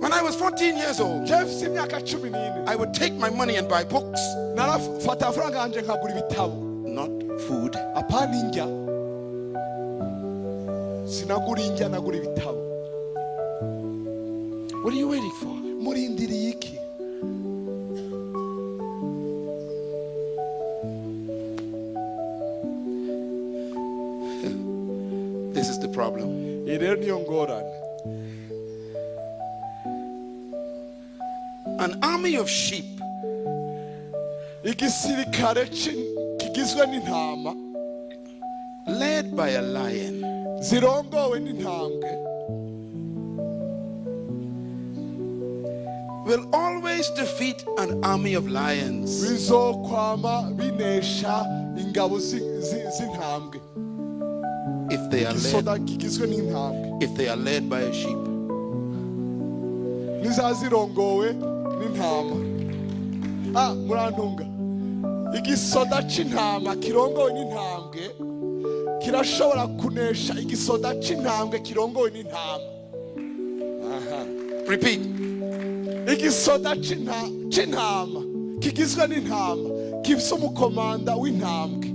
[SPEAKER 1] When I was 14 years old,
[SPEAKER 2] Jewe mfise imyaka 14,
[SPEAKER 1] I would take my money and buy books,
[SPEAKER 2] narafata amafaranga yanje nkagura ibitabo,
[SPEAKER 1] not food.
[SPEAKER 2] Apana indya. Sinagura indya, nagura ibitabo.
[SPEAKER 1] What are you waiting for?
[SPEAKER 2] Murindiriye iki?
[SPEAKER 1] This is the problem.
[SPEAKER 2] Iyi rero niyo ngorane.
[SPEAKER 1] An army of sheep
[SPEAKER 2] Igisirikare kigizwe n'intama
[SPEAKER 1] led by a lion
[SPEAKER 2] zirongowe n'intambwe
[SPEAKER 1] will always defeat an army of lions.
[SPEAKER 2] Bizokwama binesha ingabo z'intambwe
[SPEAKER 1] If they are led,
[SPEAKER 2] igisoda kigizwe n'intambwe
[SPEAKER 1] if they are led by a sheep.
[SPEAKER 2] Niza zirongowe n'intama. Ah, murantunga, igisoda c'intama kirongowe n'intambwe kirashobora kunesha igisoda c'intambwe kirongowe n'intama. Aha.
[SPEAKER 1] Repeat.
[SPEAKER 2] Igisoda c'intama kigizwe n'intama gifise umukomanda w'intambwe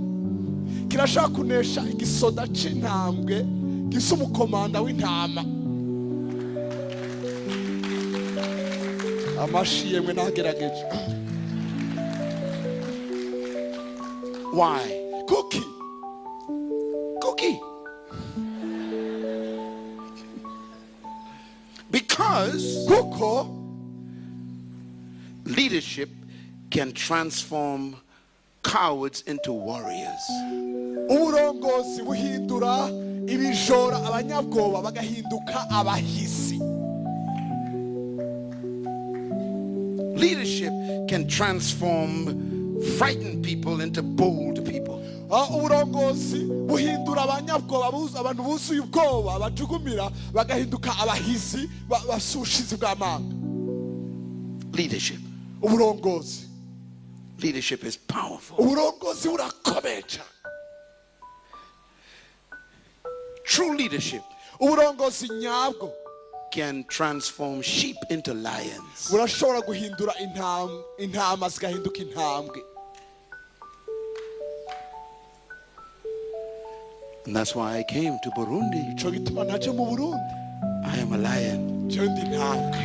[SPEAKER 2] kirashobora kunesha igisoda c'intambwe gifise umukomanda w'intama. Amashi yemwe nagerageje.
[SPEAKER 1] Why?
[SPEAKER 2] Kuki?
[SPEAKER 1] Cookie. Because
[SPEAKER 2] Kuko
[SPEAKER 1] leadership can transform cowards into warriors.
[SPEAKER 2] Uburongozi buhindura ibijora abanyabwoba bagahinduka abahisi.
[SPEAKER 1] Leadership can transform frightened people into bold people.
[SPEAKER 2] Ah, uburongozi buhindura abanyabwoba abantu buzuye ubwoba bajugumira bagahinduka abahizi basushizi bw'amanga.
[SPEAKER 1] Leadership.
[SPEAKER 2] Uburongozi.
[SPEAKER 1] Leadership is powerful.
[SPEAKER 2] Uburongozi burakomeye cyane.
[SPEAKER 1] True leadership
[SPEAKER 2] Uburongozi nyabwo
[SPEAKER 1] can transform sheep into lions.
[SPEAKER 2] Burashobora guhindura intama zigahinduka intambwe.
[SPEAKER 1] And that's why I came to Burundi.
[SPEAKER 2] Ico gituma naje mu Burundi.
[SPEAKER 1] I am a lion.
[SPEAKER 2] Jewe ndi intambwe.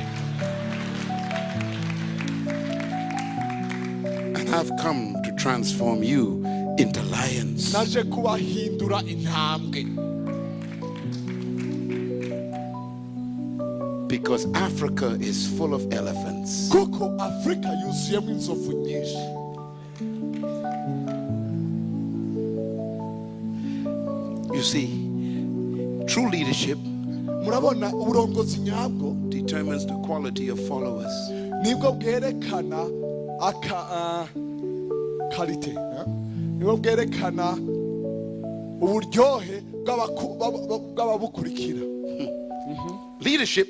[SPEAKER 1] And I've come to transform you into lions.
[SPEAKER 2] Naje kubahindura intambwe.
[SPEAKER 1] Because Africa is full of elephants.
[SPEAKER 2] Kuko Afurika yuzuyemo inzovu nyinshi.
[SPEAKER 1] You see, true leadership
[SPEAKER 2] Murabona uburongozi nyabwo
[SPEAKER 1] determines the quality of followers.
[SPEAKER 2] Nibwo bwerekana aka ah, Mentalité, eh? Nibwo bwerekana uburyohe bw'ababukurikira.
[SPEAKER 1] Leadership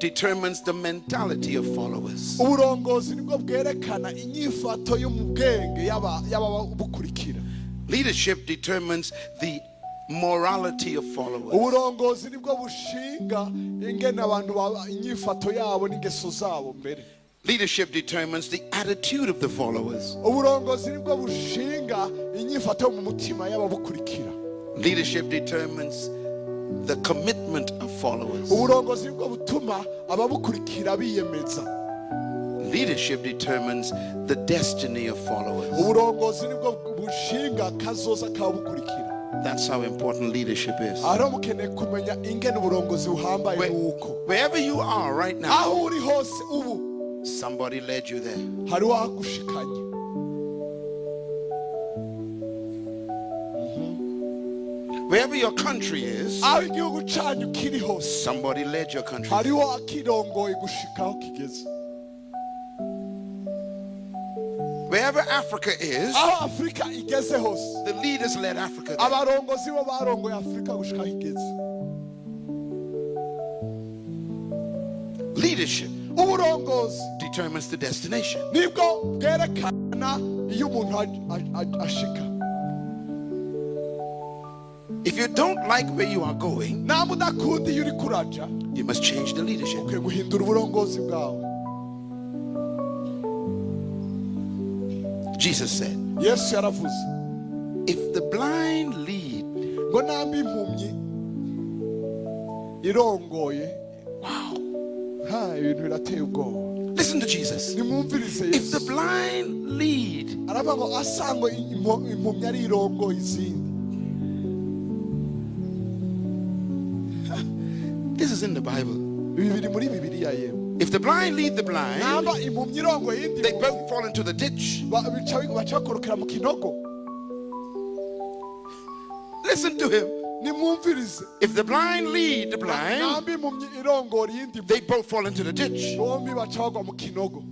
[SPEAKER 1] determines the mentality of followers.
[SPEAKER 2] Uburongozi nibwo bwerekana inyifato yo mu bwenge y'ababukurikira.
[SPEAKER 1] Leadership determines the morality of followers.
[SPEAKER 2] Uburongozi nibwo bushinga ingene abantu inyifato yabo n'ingeso zabo mbere.
[SPEAKER 1] Leadership determines the attitude of the followers.
[SPEAKER 2] Uburongozi nibwo bushinga inyifato yo mu mutima y'ababukurikira.
[SPEAKER 1] Leadership determines the commitment of followers.
[SPEAKER 2] Uburongozi nibwo butuma ababukurikira biyemeza.
[SPEAKER 1] Leadership determines the destiny of followers.
[SPEAKER 2] Uburongozi nibwo bushinga kazoza k'ababukurikira.
[SPEAKER 1] That's how important leadership is.
[SPEAKER 2] Aho rero mukeneye kumenya ingene uburongozi buhambaye nuko
[SPEAKER 1] Wherever you are right now,
[SPEAKER 2] aho uri hose ubu,
[SPEAKER 1] somebody led you there.
[SPEAKER 2] Hari uwahagushikanye.
[SPEAKER 1] Wherever your country is,
[SPEAKER 2] Aho igihugu cyanyu kiri hose,
[SPEAKER 1] somebody led your country.
[SPEAKER 2] Hariho akirongoye gushika aho kigeze.
[SPEAKER 1] Wherever Africa is,
[SPEAKER 2] Aho Afurika igeze hose,
[SPEAKER 1] the leaders led Africa there.
[SPEAKER 2] Abarongozi bo barongoye Afurika gushika aho igeze.
[SPEAKER 1] Leadership
[SPEAKER 2] Uburongozi
[SPEAKER 1] determines the destination.
[SPEAKER 2] Nibwo bwerekana iyo umuntu ashika.
[SPEAKER 1] If you don't like where you are going,
[SPEAKER 2] Namba udakunda iyo uri kuraja,
[SPEAKER 1] you must change the leadership.
[SPEAKER 2] Ukwiye guhindura uburongozi bwawe.
[SPEAKER 1] Jesus said,
[SPEAKER 2] Yesu yaravuze,
[SPEAKER 1] if the blind lead,
[SPEAKER 2] ngo namba impumyi irongoye,
[SPEAKER 1] wow.
[SPEAKER 2] Ha, ibintu birateye ubwoba.
[SPEAKER 1] Listen to Jesus.
[SPEAKER 2] Nimwumvirize
[SPEAKER 1] If the
[SPEAKER 2] Yesu.
[SPEAKER 1] Blind lead,
[SPEAKER 2] Aravuga ngo asangwe impumyi ari irongoye izindi.
[SPEAKER 1] This is in the Bible.
[SPEAKER 2] Ibi biri muri Bibiliya yewe.
[SPEAKER 1] If the blind lead the blind,
[SPEAKER 2] Namba impumyi irongoye iyindi
[SPEAKER 1] they
[SPEAKER 2] mpumyi,
[SPEAKER 1] both fall into the ditch.
[SPEAKER 2] Baca bakorokera mu kinogo.
[SPEAKER 1] Listen to him.
[SPEAKER 2] Nimwumvirize.
[SPEAKER 1] If the blind lead the blind,
[SPEAKER 2] Namba impumyi irongora iyindi,
[SPEAKER 1] they both fall into the ditch.
[SPEAKER 2] Bombi baca bagwa mu kinogo.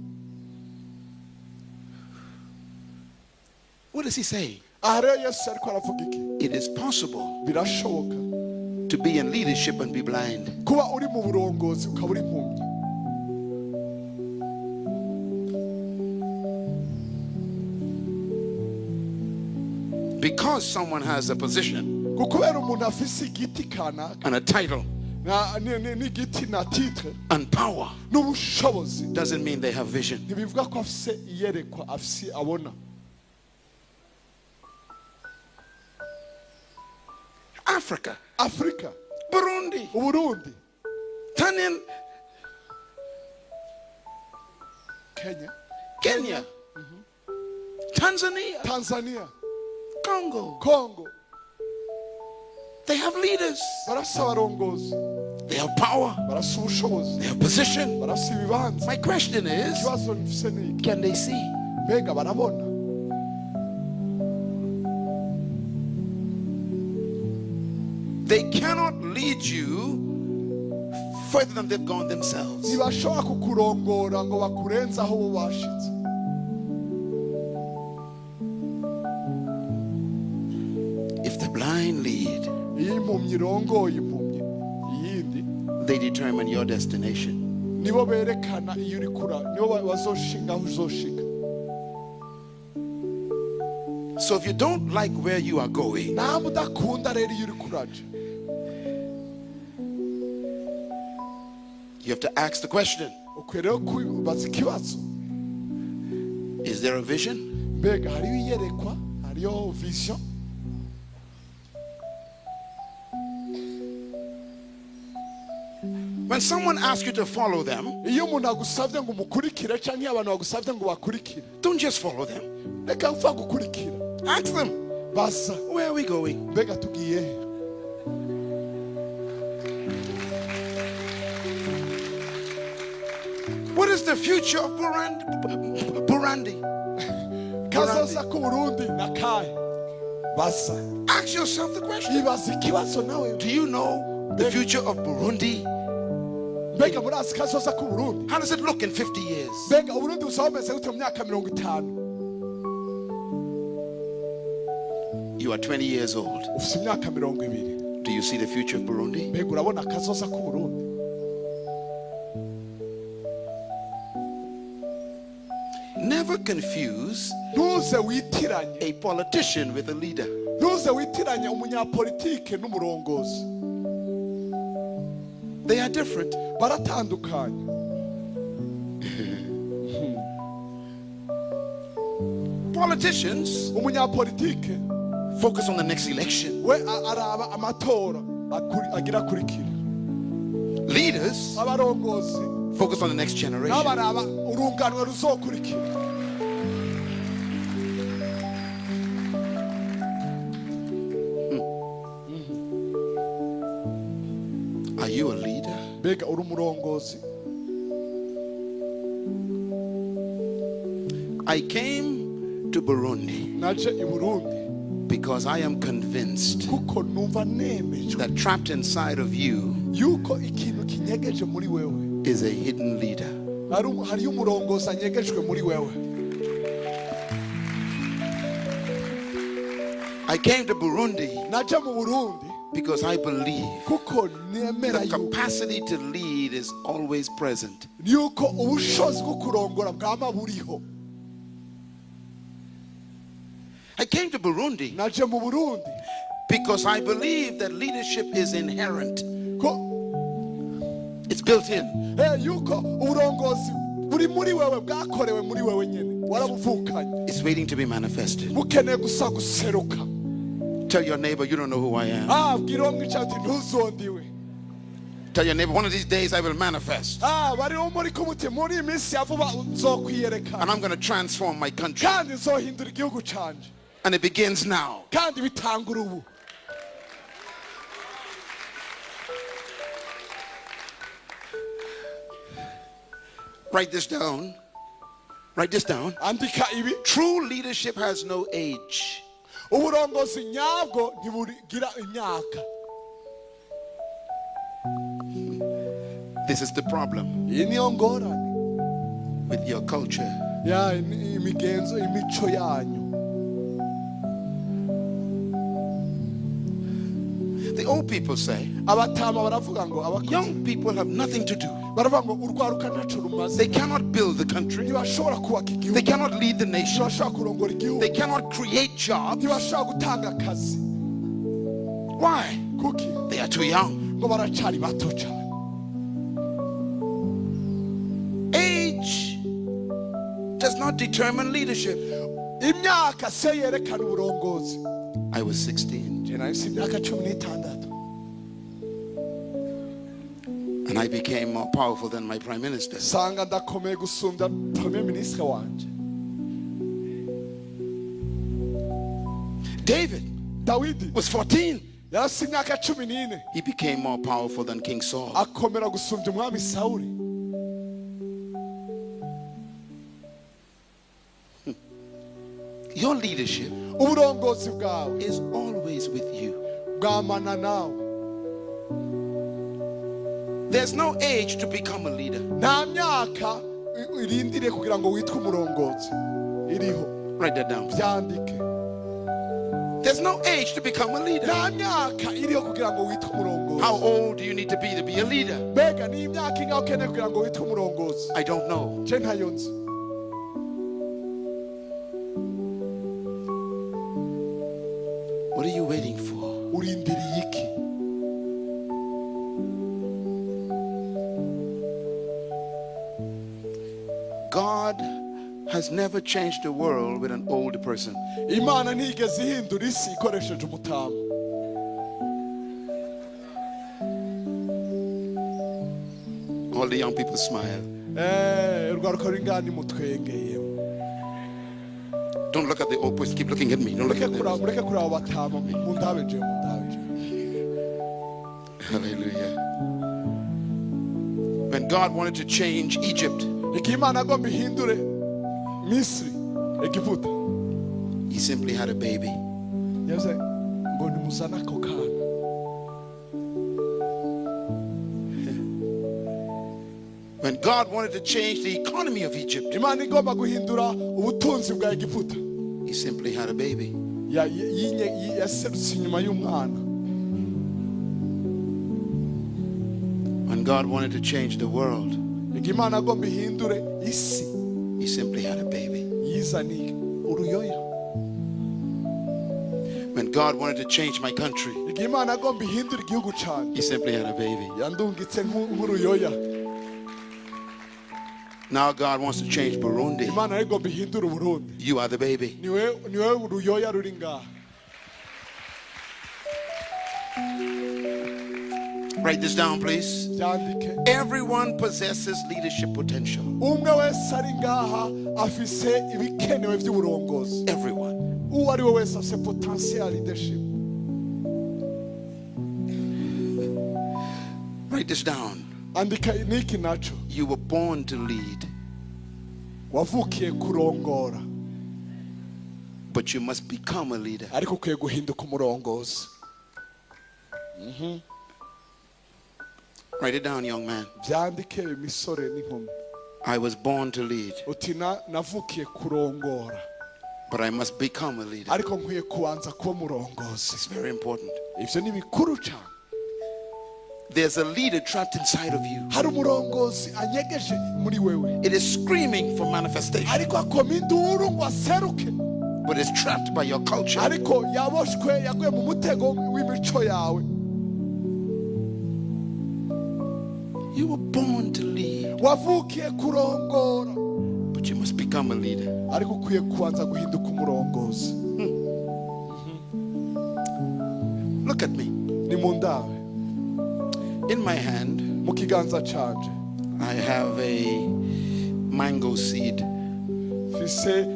[SPEAKER 1] What is he saying?
[SPEAKER 2] Aha rero Yesu ariko aravuga iki?
[SPEAKER 1] It is possible
[SPEAKER 2] Birashoboka
[SPEAKER 1] to be in leadership and be blind.
[SPEAKER 2] Kuba uri mu burongozi ukaba uri impumyi.
[SPEAKER 1] Because someone has a position
[SPEAKER 2] Kubera umuntu afise igiti kanaka
[SPEAKER 1] and a title
[SPEAKER 2] n'igiti na titre
[SPEAKER 1] and power
[SPEAKER 2] n'ubushobozi,
[SPEAKER 1] doesn't mean they have vision.
[SPEAKER 2] Ntibivuga ko afise iyerekwa, afise abona.
[SPEAKER 1] Africa,
[SPEAKER 2] Afurika,
[SPEAKER 1] Burundi,
[SPEAKER 2] Uburundi,
[SPEAKER 1] Tanzania,
[SPEAKER 2] Kenya,
[SPEAKER 1] Kenya, Tanzania,
[SPEAKER 2] Tanzania,
[SPEAKER 1] Congo.
[SPEAKER 2] Kongo.
[SPEAKER 1] They have leaders.
[SPEAKER 2] Barafise abarongozi.
[SPEAKER 1] They have power.
[SPEAKER 2] Barafise ubushobozi.
[SPEAKER 1] They have position.
[SPEAKER 2] Barafise ibibanza.
[SPEAKER 1] My question is,
[SPEAKER 2] Ikibazo mfise ni iki:
[SPEAKER 1] can they see?
[SPEAKER 2] Mbega barabona?
[SPEAKER 1] They cannot lead you further than they've gone themselves.
[SPEAKER 2] Ntibashobora kukurongora ngo bakurenze aho bo bashitse.
[SPEAKER 1] If the blind lead,
[SPEAKER 2] Iyo impumyi irongoye impumyi iyindi,
[SPEAKER 1] they determine your destination.
[SPEAKER 2] Nibo berekana iyo uri kura, nibo bazoshinga aho uzoshika.
[SPEAKER 1] So if you don't like where you are going,
[SPEAKER 2] Namba udakunda rero iyo uri kuraja,
[SPEAKER 1] you have to ask the question,
[SPEAKER 2] ukwiye rero kwibaza ikibazo:
[SPEAKER 1] is there a vision?
[SPEAKER 2] Mbega hariyo iyerekwa, hariyo vision?
[SPEAKER 1] When someone asks you to follow them,
[SPEAKER 2] Iyo umuntu agusabye ngo umukurikire cyangwa iyo abantu bagusabye ngo bakurikire,
[SPEAKER 1] don't just follow them.
[SPEAKER 2] Reka upfa gukurikira.
[SPEAKER 1] Ask them,
[SPEAKER 2] Baza,
[SPEAKER 1] where are we going?
[SPEAKER 2] Mbega tugiye he?
[SPEAKER 1] What is the future of Burundi? Burundi?
[SPEAKER 2] Kazoza k'Uburundi na kahe? Baza.
[SPEAKER 1] Ask yourself the question.
[SPEAKER 2] Ibaza ikibazo nawe.
[SPEAKER 1] Do you know the future of Burundi?
[SPEAKER 2] Mbega murazi kazoza k'Uburundi?
[SPEAKER 1] How does it look in 50 years?
[SPEAKER 2] Mbega Uburundi buzaba bumeze gute mu myaka 50?
[SPEAKER 1] You are 20 years old.
[SPEAKER 2] Ufite imyaka 20.
[SPEAKER 1] Do you see the future of Burundi?
[SPEAKER 2] Mbega urabona akazoza k'Uburundi?
[SPEAKER 1] Never confuse
[SPEAKER 2] Ntuze witiranye
[SPEAKER 1] a politician with a leader.
[SPEAKER 2] Ntuze witiranye umunyapolitike n'umurongozi.
[SPEAKER 1] They are different.
[SPEAKER 2] Baratandukanye.
[SPEAKER 1] Politicians
[SPEAKER 2] Umunyapolitike
[SPEAKER 1] focus on the next election.
[SPEAKER 2] we araba amatora agira akurikira.
[SPEAKER 1] Leaders
[SPEAKER 2] Abarongozi
[SPEAKER 1] focus on the next
[SPEAKER 2] nabo
[SPEAKER 1] generation.
[SPEAKER 2] baraba urunganwe ruzokurikira.
[SPEAKER 1] Are you a leader?
[SPEAKER 2] Mbega uri umurongozi?
[SPEAKER 1] I came to Burundi
[SPEAKER 2] Naje i Burundi
[SPEAKER 1] because I am convinced
[SPEAKER 2] kuko numva nemejwe
[SPEAKER 1] that trapped inside of you
[SPEAKER 2] yuko ikintu kinyegeje muri wewe
[SPEAKER 1] is a hidden leader.
[SPEAKER 2] Hariyo umurongozi anyegejwe muri wewe.
[SPEAKER 1] I came to Burundi
[SPEAKER 2] Naje mu Burundi
[SPEAKER 1] because I believe
[SPEAKER 2] kuko nemera
[SPEAKER 1] the
[SPEAKER 2] yuko
[SPEAKER 1] capacity to lead is always present.
[SPEAKER 2] yuko ubushobozi bwo kurongora bwama buriho.
[SPEAKER 1] I came to Burundi
[SPEAKER 2] Naje mu Burundi
[SPEAKER 1] because I believe that leadership is inherent.
[SPEAKER 2] ko
[SPEAKER 1] It's built in.
[SPEAKER 2] Yuko uburongozi buri muri wewe, bwakorewe muri wewe nyene, warabuvukanye.
[SPEAKER 1] It's waiting to be manifested.
[SPEAKER 2] Bukeneye gusa guseruka.
[SPEAKER 1] Tell your neighbor you don't know who I am.
[SPEAKER 2] Ah, bwira uwo mwicaye uti ntuzondiwe.
[SPEAKER 1] Tell your neighbor one of these days I will manifest.
[SPEAKER 2] Ah, bariho muri kumuti muri iyi minsi ya vuba nzokwiyereka.
[SPEAKER 1] And I'm going to transform my country.
[SPEAKER 2] Kandi nzohindura igihugu canje.
[SPEAKER 1] And it begins now.
[SPEAKER 2] Kandi bitangura ubu.
[SPEAKER 1] Write this down. Write this down.
[SPEAKER 2] Andika ibi.
[SPEAKER 1] True leadership has no age.
[SPEAKER 2] Uburongozi nyabwo ntibugira imyaka.
[SPEAKER 1] This is the problem
[SPEAKER 2] Iyi niyo ngorane
[SPEAKER 1] with your culture.
[SPEAKER 2] Ya imigenzo, imico yanyu.
[SPEAKER 1] The old people say,
[SPEAKER 2] Abatama baravuga ngo abakuze
[SPEAKER 1] young people have nothing to do.
[SPEAKER 2] Baravuga ngo urwaruka ntaco rumaze.
[SPEAKER 1] They cannot build the country.
[SPEAKER 2] Ntibashobora kubaka igihugu.
[SPEAKER 1] They cannot lead the nation.
[SPEAKER 2] Ntibashobora kurongora igihugu.
[SPEAKER 1] They cannot create jobs.
[SPEAKER 2] Ntibashobora gutanga akazi.
[SPEAKER 1] Why?
[SPEAKER 2] Kuki?
[SPEAKER 1] They are too young.
[SPEAKER 2] Ngo baracari bato cane.
[SPEAKER 1] Age does not determine leadership.
[SPEAKER 2] Imyaka se yerekana uburongozi.
[SPEAKER 1] I was 16
[SPEAKER 2] Je nari mfise imyaka 16
[SPEAKER 1] and I became more powerful than my prime minister.
[SPEAKER 2] Sanga ndakomeye gusumbya premier ministre wanje.
[SPEAKER 1] David
[SPEAKER 2] Dawidi
[SPEAKER 1] was 14.
[SPEAKER 2] yarafise imyaka 14.
[SPEAKER 1] He became more powerful than King Saul.
[SPEAKER 2] Akomera gusumbya umwami Sawuli.
[SPEAKER 1] Your leadership
[SPEAKER 2] Uburongozi bwawe
[SPEAKER 1] is always with you.
[SPEAKER 2] Bwamana nawe.
[SPEAKER 1] There's no age to become a leader.
[SPEAKER 2] Nta myaka irindiriye kugira ngo witwe umurongozi iriho.
[SPEAKER 1] Write that down.
[SPEAKER 2] Byandike.
[SPEAKER 1] There's no age to become a leader.
[SPEAKER 2] Nta myaka iriho kugira ngo witwe umurongozi.
[SPEAKER 1] How old do you need to be a leader?
[SPEAKER 2] Mbega ni imyaka ingahe ukeneye kugira ngo witwe umurongozi?
[SPEAKER 1] I don't know.
[SPEAKER 2] Je ntayo nzi.
[SPEAKER 1] What are you waiting for?
[SPEAKER 2] Urindiriye iki?
[SPEAKER 1] God has never changed the world with an old person.
[SPEAKER 2] Imana ntiyigeze ihindura isi ikoresheje umutama.
[SPEAKER 1] All the young people smile.
[SPEAKER 2] Urwaruka rw'ingani mutwengeye.
[SPEAKER 1] Don't look at the old person. Keep looking at me. Don't look
[SPEAKER 2] Mureke
[SPEAKER 1] at them.
[SPEAKER 2] kuraba, mureke kuraba batama, mundabe je, mundabe je.
[SPEAKER 1] Hallelujah. When God wanted to change Egypt,
[SPEAKER 2] Igihe Imana agomba ihindure Misiri, Egiputa,
[SPEAKER 1] he simply had a baby.
[SPEAKER 2] Yavuze ngo nimuzane ako kana.
[SPEAKER 1] When God wanted to change the economy of Egypt,
[SPEAKER 2] Imana igomba guhindura ubutunzi bwa Egiputa,
[SPEAKER 1] he simply had a baby.
[SPEAKER 2] Yaserutse inyuma y'umwana.
[SPEAKER 1] When God wanted to change the world,
[SPEAKER 2] Igihe Imana agomba ihindure isi,
[SPEAKER 1] He simply had a baby.
[SPEAKER 2] Yizaniye uruyoya.
[SPEAKER 1] When God wanted to change my country,
[SPEAKER 2] Igihe Imana agomba ihindure igihugu cyane,
[SPEAKER 1] He simply had a baby.
[SPEAKER 2] Yandungitse nk'uruyoya.
[SPEAKER 1] Now God wants to change Burundi.
[SPEAKER 2] Imana rero igomba ihindure Uburundi.
[SPEAKER 1] You are the baby.
[SPEAKER 2] Niwe uruyoya ruri ngaha.
[SPEAKER 1] Write this down, please.
[SPEAKER 2] Byandike.
[SPEAKER 1] Everyone possesses leadership potential.
[SPEAKER 2] Umwe wese ari ngaha afise ibikenewe by'uburongozi.
[SPEAKER 1] Everyone.
[SPEAKER 2] Uwo ari we wese afise potential leadership.
[SPEAKER 1] Write this down.
[SPEAKER 2] Andika niki naco.
[SPEAKER 1] You were born to lead,
[SPEAKER 2] Wavukiye kurongora,
[SPEAKER 1] but you must become a leader.
[SPEAKER 2] Ariko ukwiye guhinduka umurongozi.
[SPEAKER 1] Write it down, young man.
[SPEAKER 2] Byandike, imisore n'inkumi.
[SPEAKER 1] I was born to lead,
[SPEAKER 2] Uti navukiye kurongora,
[SPEAKER 1] but I must become a leader.
[SPEAKER 2] Ariko nkwiye kubanza kuba umurongozi.
[SPEAKER 1] It's very important.
[SPEAKER 2] Ivyo ni bikuru cyane.
[SPEAKER 1] There's a leader trapped inside of you.
[SPEAKER 2] Hari umurongozi anyegeje muri wewe.
[SPEAKER 1] It is screaming for manifestation,
[SPEAKER 2] Ariko akoma induru ngo aseruke,
[SPEAKER 1] but it's trapped by your culture.
[SPEAKER 2] Ariko yaboshwe, yaguye mu mutego w'imico yawe.
[SPEAKER 1] You were born to lead,
[SPEAKER 2] Wavukiye kurongora,
[SPEAKER 1] but you must become a leader.
[SPEAKER 2] Ariko ukwiye kubanza guhinduka umurongozi.
[SPEAKER 1] Look at me.
[SPEAKER 2] Ni mu ndabe.
[SPEAKER 1] In my hand,
[SPEAKER 2] Mu kiganza canje,
[SPEAKER 1] I have a mango seed.
[SPEAKER 2] Mfise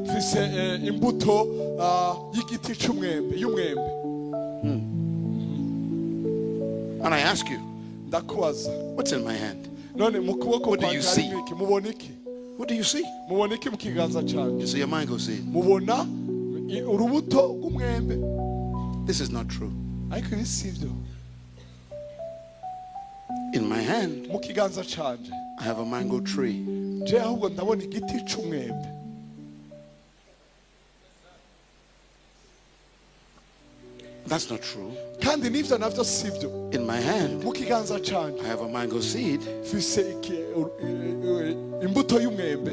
[SPEAKER 2] imbuto y'igiti c'umwembe, y'umwembe.
[SPEAKER 1] And I ask you,
[SPEAKER 2] Ndakubaza,
[SPEAKER 1] what's in my hand?
[SPEAKER 2] None mu kuboko
[SPEAKER 1] What do you
[SPEAKER 2] kwanje
[SPEAKER 1] see?
[SPEAKER 2] harimo iki? Mubona iki?
[SPEAKER 1] What do you see?
[SPEAKER 2] Mubona iki mu kiganza canje?
[SPEAKER 1] You see a mango seed.
[SPEAKER 2] Mubona urubuto rw'umwembe.
[SPEAKER 1] This is not true.
[SPEAKER 2] Ariko ibi si byo.
[SPEAKER 1] In my hand,
[SPEAKER 2] Mu kiganza canje,
[SPEAKER 1] I have a mango tree.
[SPEAKER 2] Je ahubwo ndabona igiti c'umwembe.
[SPEAKER 1] That's not true.
[SPEAKER 2] Kandi n'ivyo navyo si byo.
[SPEAKER 1] In my hand,
[SPEAKER 2] Mu kiganza canje,
[SPEAKER 1] I have a mango seed
[SPEAKER 2] mfise imbuto y'umwembe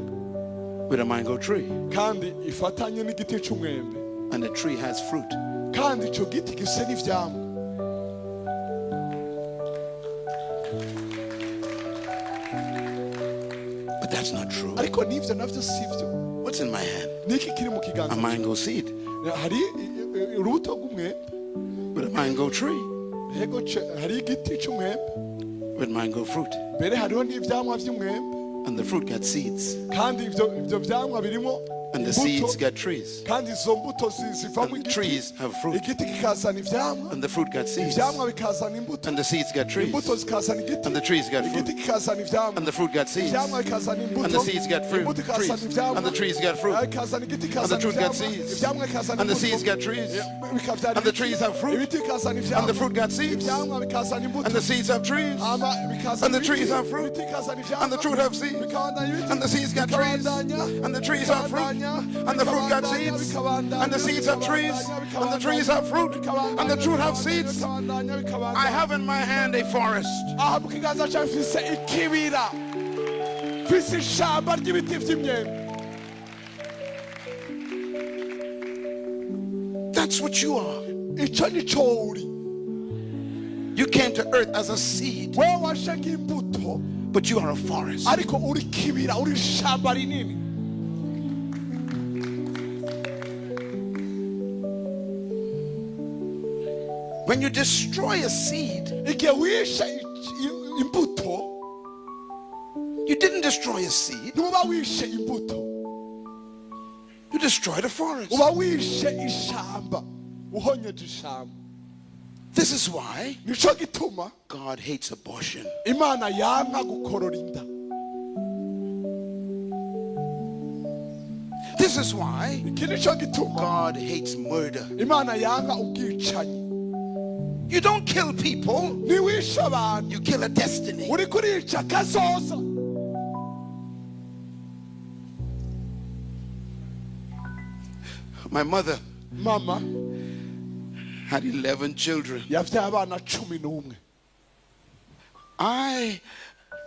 [SPEAKER 1] with a mango tree.
[SPEAKER 2] Kandi ifatanye n'igiti c'umwembe.
[SPEAKER 1] And the tree has fruit.
[SPEAKER 2] Kandi ico giti gifise n'ivyamwa.
[SPEAKER 1] But that's not true.
[SPEAKER 2] Ariko n'ivyo navyo si byo.
[SPEAKER 1] What's in my hand?
[SPEAKER 2] Niki kiri mu kiganza?
[SPEAKER 1] A mango seed
[SPEAKER 2] Hari urubuto rw'umwembe
[SPEAKER 1] with a mango tree
[SPEAKER 2] yego hari igiti c'umwembe
[SPEAKER 1] with mango fruit.
[SPEAKER 2] Mbere hariho n'ivyamwa vy'umwembe.
[SPEAKER 1] And the fruit got seeds.
[SPEAKER 2] Kandi ivyo vyamwa birimo
[SPEAKER 1] And the
[SPEAKER 2] imbuto,
[SPEAKER 1] seeds got trees.
[SPEAKER 2] Kandi izo mbuto zivamo
[SPEAKER 1] And the
[SPEAKER 2] igiti.
[SPEAKER 1] trees have fruit.
[SPEAKER 2] Igiti kikazana ivyamwa.
[SPEAKER 1] And the fruit got seeds.
[SPEAKER 2] Ivyamwa bikazana imbuto.
[SPEAKER 1] And the seeds got trees.
[SPEAKER 2] Imbuto zikazana igiti.
[SPEAKER 1] And the trees got fruit.
[SPEAKER 2] Igiti kikazana ivyamwa.
[SPEAKER 1] And the fruit got seeds.
[SPEAKER 2] Ivyamwa bikazana imbuto.
[SPEAKER 1] And the seeds got fruit.
[SPEAKER 2] Imbuto ikazana
[SPEAKER 1] Trees.
[SPEAKER 2] ivyamwa.
[SPEAKER 1] And the trees got fruit.
[SPEAKER 2] Ikazana igiti,
[SPEAKER 1] And the
[SPEAKER 2] ikazana
[SPEAKER 1] fruit got
[SPEAKER 2] ivyamwa.
[SPEAKER 1] seeds.
[SPEAKER 2] Ivyamwa bikazana
[SPEAKER 1] And the
[SPEAKER 2] imbuto.
[SPEAKER 1] seeds got trees.
[SPEAKER 2] Bikavyara
[SPEAKER 1] And the
[SPEAKER 2] ibiti.
[SPEAKER 1] trees have fruit.
[SPEAKER 2] Ibiti bikazana ivyamwa.
[SPEAKER 1] And the fruit got seeds.
[SPEAKER 2] Ivyamwa bikazana imbuto.
[SPEAKER 1] And the seeds have trees.
[SPEAKER 2] Ama bikazana
[SPEAKER 1] And the
[SPEAKER 2] ibiti.
[SPEAKER 1] trees have fruit.
[SPEAKER 2] Ibiti bikazana ivyamwa.
[SPEAKER 1] And the fruit have seeds.
[SPEAKER 2] Bikabandanya ibiti.
[SPEAKER 1] And the seeds got trees.
[SPEAKER 2] Bikabandanya.
[SPEAKER 1] And the trees have fruit.
[SPEAKER 2] Bikabandanya.
[SPEAKER 1] And the fruit got
[SPEAKER 2] Bikabandanya.
[SPEAKER 1] seeds.
[SPEAKER 2] Bikabandanya.
[SPEAKER 1] And the seeds have trees.
[SPEAKER 2] Bikabandanya.
[SPEAKER 1] And the trees have fruit.
[SPEAKER 2] Bikabandanya.
[SPEAKER 1] And the fruit have seeds.
[SPEAKER 2] Bikabandanya. Bikabandanya.
[SPEAKER 1] I have in my hand a forest.
[SPEAKER 2] Aha mu kiganza cyawe mfise ikibira, mfise ishamba ry'ibiti vy'imyembe.
[SPEAKER 1] That's what you are.
[SPEAKER 2] Ico nico uri.
[SPEAKER 1] You came to earth as a seed,
[SPEAKER 2] Wewe waje nk'imbuto,
[SPEAKER 1] but you are a forest.
[SPEAKER 2] Ariko uri kibira, uri ishamba rinini.
[SPEAKER 1] When you destroy a seed,
[SPEAKER 2] Igihe wishe imbuto,
[SPEAKER 1] you didn't destroy a seed,
[SPEAKER 2] ntuba wishe imbuto,
[SPEAKER 1] you destroyed a forest.
[SPEAKER 2] Uba wishe ishamba, uhonyeje ishamba.
[SPEAKER 1] This is why
[SPEAKER 2] Nico gituma
[SPEAKER 1] God hates abortion.
[SPEAKER 2] Imana yanka gukorora inda.
[SPEAKER 1] This is why
[SPEAKER 2] Iki nico gituma
[SPEAKER 1] God hates murder.
[SPEAKER 2] Imana yanka ubwicanyi.
[SPEAKER 1] You don't kill people,
[SPEAKER 2] Ntiwishe abantu,
[SPEAKER 1] you kill a destiny.
[SPEAKER 2] Uriko urica kazoza.
[SPEAKER 1] My mother
[SPEAKER 2] Mama
[SPEAKER 1] Had 11 children.
[SPEAKER 2] Yavyaye abana 11.
[SPEAKER 1] I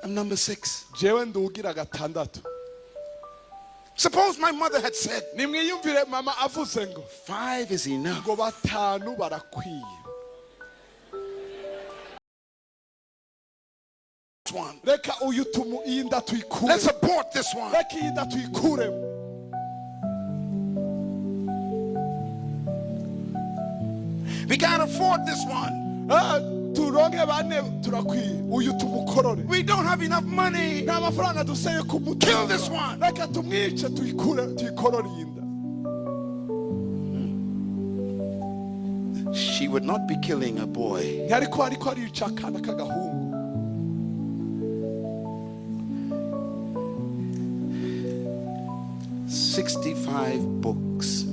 [SPEAKER 1] am number 6.
[SPEAKER 2] Jewe ndugira gatandatu.
[SPEAKER 1] Suppose my mother had said,
[SPEAKER 2] Nimwiyumvire mama avuze ngo
[SPEAKER 1] 5 is enough.
[SPEAKER 2] Ngo batanu barakwiye.
[SPEAKER 1] One.
[SPEAKER 2] Reka uyu tumu iyi nda tuyikure.
[SPEAKER 1] Let's abort this one.
[SPEAKER 2] Reka iyi nda tuyikuremo.
[SPEAKER 1] We can't afford this one.
[SPEAKER 2] Ah, turonke bane turakwiye uyu tumukorore.
[SPEAKER 1] We don't have enough money.
[SPEAKER 2] Nta mafaranga duseye kumutunga.
[SPEAKER 1] Kill this one.
[SPEAKER 2] Reka tumwice tuyikure tuyikorore iyi nda.
[SPEAKER 1] She would not be killing a boy.
[SPEAKER 2] Ntiyariko ariko arica akana k'agahungu.
[SPEAKER 1] 65 books.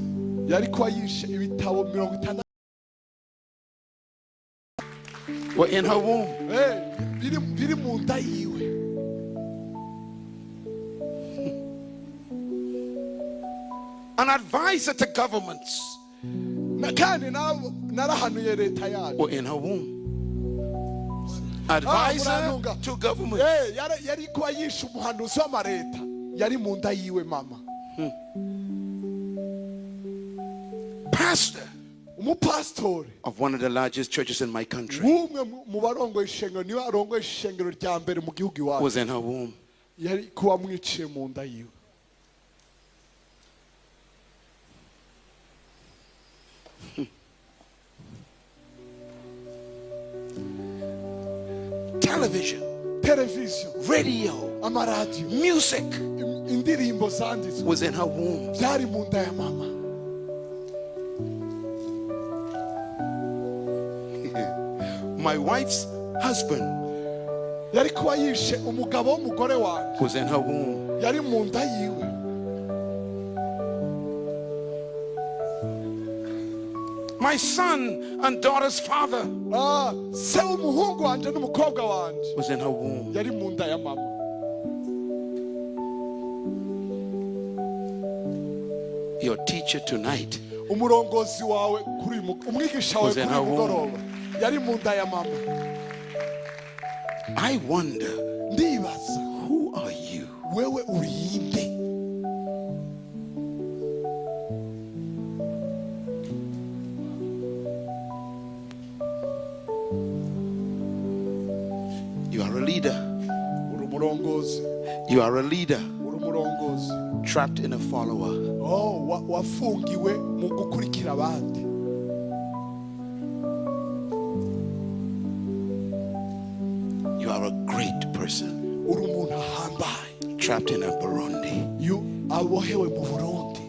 [SPEAKER 2] Yari kuba yishe ibitabo 60.
[SPEAKER 1] Were in her womb.
[SPEAKER 2] Eh, biri mu nda yiwe.
[SPEAKER 1] An advisor to governments
[SPEAKER 2] Kandi narahanuye leta yacu.
[SPEAKER 1] Were in her womb. Advisor
[SPEAKER 2] Murantunga.
[SPEAKER 1] To governments.
[SPEAKER 2] Eh, yari kuba yishe umuhanuzi w'amareta yari mu nda yiwe mama.
[SPEAKER 1] Pastor
[SPEAKER 2] Umupasitori
[SPEAKER 1] of one of the largest churches in my country
[SPEAKER 2] w'umwe mu barongoye ishengero niwe arongoye ishengero rya mbere mu gihugu iwacu
[SPEAKER 1] was in her womb.
[SPEAKER 2] Yari kuba mwiciye mu nda yiwe.
[SPEAKER 1] Television,
[SPEAKER 2] Televiziyo,
[SPEAKER 1] radio,
[SPEAKER 2] amaradiyo,
[SPEAKER 1] music
[SPEAKER 2] indirimbo zanditswe
[SPEAKER 1] was in her womb.
[SPEAKER 2] Byari mu nda ya mama.
[SPEAKER 1] My wife's husband
[SPEAKER 2] Yari kuba yishe umugabo w'umugore wanjye
[SPEAKER 1] was in her womb.
[SPEAKER 2] yari mu nda yiwe.
[SPEAKER 1] My son and daughter's father
[SPEAKER 2] Ah, se w'umuhungu wanje n'umukobwa wanje
[SPEAKER 1] was in her womb.
[SPEAKER 2] yari mu nda ya mama.
[SPEAKER 1] Your teacher tonight
[SPEAKER 2] Umurongozi wawe kuri uyu umwigisha wawe
[SPEAKER 1] was in
[SPEAKER 2] kuri
[SPEAKER 1] her
[SPEAKER 2] uyu
[SPEAKER 1] womb.
[SPEAKER 2] mugoroba yari mu nda ya mama.
[SPEAKER 1] I wonder,
[SPEAKER 2] Ndibaza,
[SPEAKER 1] who are you?
[SPEAKER 2] Wewe urinde?
[SPEAKER 1] You are a leader.
[SPEAKER 2] Uri umurongozi.
[SPEAKER 1] You are a leader
[SPEAKER 2] Uri umurongozi
[SPEAKER 1] trapped in a follower.
[SPEAKER 2] Oh, wafungiwe mu gukurikira abandi.
[SPEAKER 1] You are a great person
[SPEAKER 2] Uri umuntu ahambaye
[SPEAKER 1] trapped in a Burundi.
[SPEAKER 2] Abohewe mu Burundi.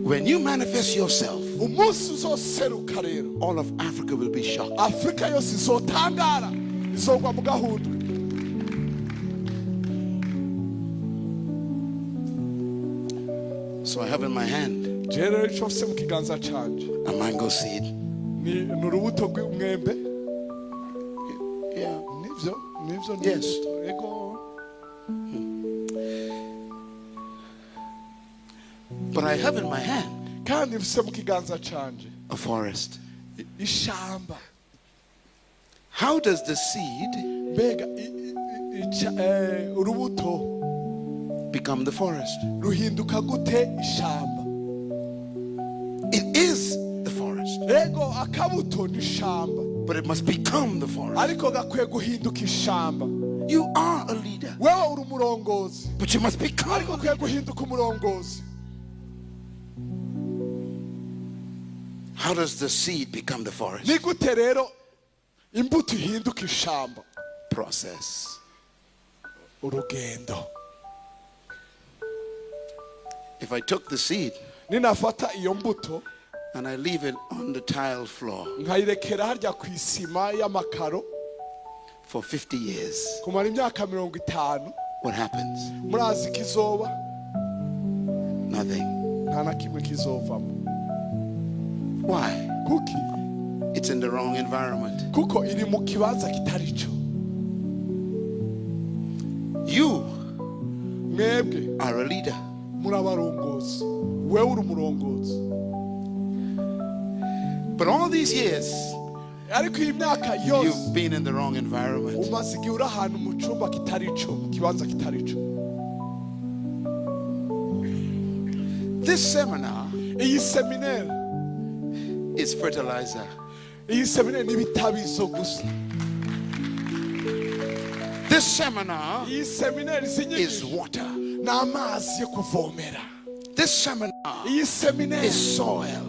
[SPEAKER 1] When you manifest yourself,
[SPEAKER 2] Umunsi uzoseruka rero,
[SPEAKER 1] all of Africa will be shocked.
[SPEAKER 2] Afurika yose izotangara izogwa mu gahundwe.
[SPEAKER 1] So I have in my hand
[SPEAKER 2] Jewe rero ico mfise mu kiganza canje
[SPEAKER 1] a mango seed.
[SPEAKER 2] ni urubuto rw'umwembe.
[SPEAKER 1] Yeah.
[SPEAKER 2] Nivyo nivyo ni
[SPEAKER 1] Yes.
[SPEAKER 2] urubuto. Ego.
[SPEAKER 1] But I have in my hand
[SPEAKER 2] Kandi mfise mu kiganza canje
[SPEAKER 1] a forest.
[SPEAKER 2] Ishamba.
[SPEAKER 1] How does the seed
[SPEAKER 2] Mbega urubuto
[SPEAKER 1] become the forest?
[SPEAKER 2] Ruhinduka gute ishamba?
[SPEAKER 1] It is the forest,
[SPEAKER 2] Ego akabuto ni ishamba,
[SPEAKER 1] but it must become the forest.
[SPEAKER 2] Ariko gakwiye guhinduka ishamba.
[SPEAKER 1] You are a leader,
[SPEAKER 2] Wewe uri umurongozi,
[SPEAKER 1] but you must become
[SPEAKER 2] ariko
[SPEAKER 1] a
[SPEAKER 2] ukwiye
[SPEAKER 1] leader.
[SPEAKER 2] guhinduka umurongozi.
[SPEAKER 1] How does the seed become the forest?
[SPEAKER 2] Ni gute rero imbuto ihinduka ishamba?
[SPEAKER 1] Process.
[SPEAKER 2] Urugendo.
[SPEAKER 1] If I took the seed
[SPEAKER 2] Ninafata iyo mbuto
[SPEAKER 1] and I leave it on the tile floor
[SPEAKER 2] nkayirekera harya ku isima y'amakaro
[SPEAKER 1] for 50 years,
[SPEAKER 2] kumara imyaka 50,
[SPEAKER 1] what happens?
[SPEAKER 2] Murazi kizoba?
[SPEAKER 1] Nothing.
[SPEAKER 2] Nta na kimwe kizovamo.
[SPEAKER 1] Why?
[SPEAKER 2] Kuki?
[SPEAKER 1] It's in the wrong environment.
[SPEAKER 2] Kuko iri mu kibanza kitari cyo.
[SPEAKER 1] You
[SPEAKER 2] Mwebwe
[SPEAKER 1] are a leader.
[SPEAKER 2] muri abarongozi wewe uri umurongozi.
[SPEAKER 1] But all these years,
[SPEAKER 2] Ariko iyi myaka yose,
[SPEAKER 1] you've been in the wrong environment.
[SPEAKER 2] Umaze igihe uri ahantu mu cyumba kitari cyo, mu kibanza kitari cyo.
[SPEAKER 1] This seminar
[SPEAKER 2] Iyi seminere
[SPEAKER 1] is fertilizer.
[SPEAKER 2] Iyi seminere ni ibitabizo gusa.
[SPEAKER 1] This seminar
[SPEAKER 2] Iyi seminere izi
[SPEAKER 1] is
[SPEAKER 2] nyigisho
[SPEAKER 1] water.
[SPEAKER 2] Ni amazi yo kuvomera.
[SPEAKER 1] This seminar
[SPEAKER 2] Iyi seminere
[SPEAKER 1] is soil.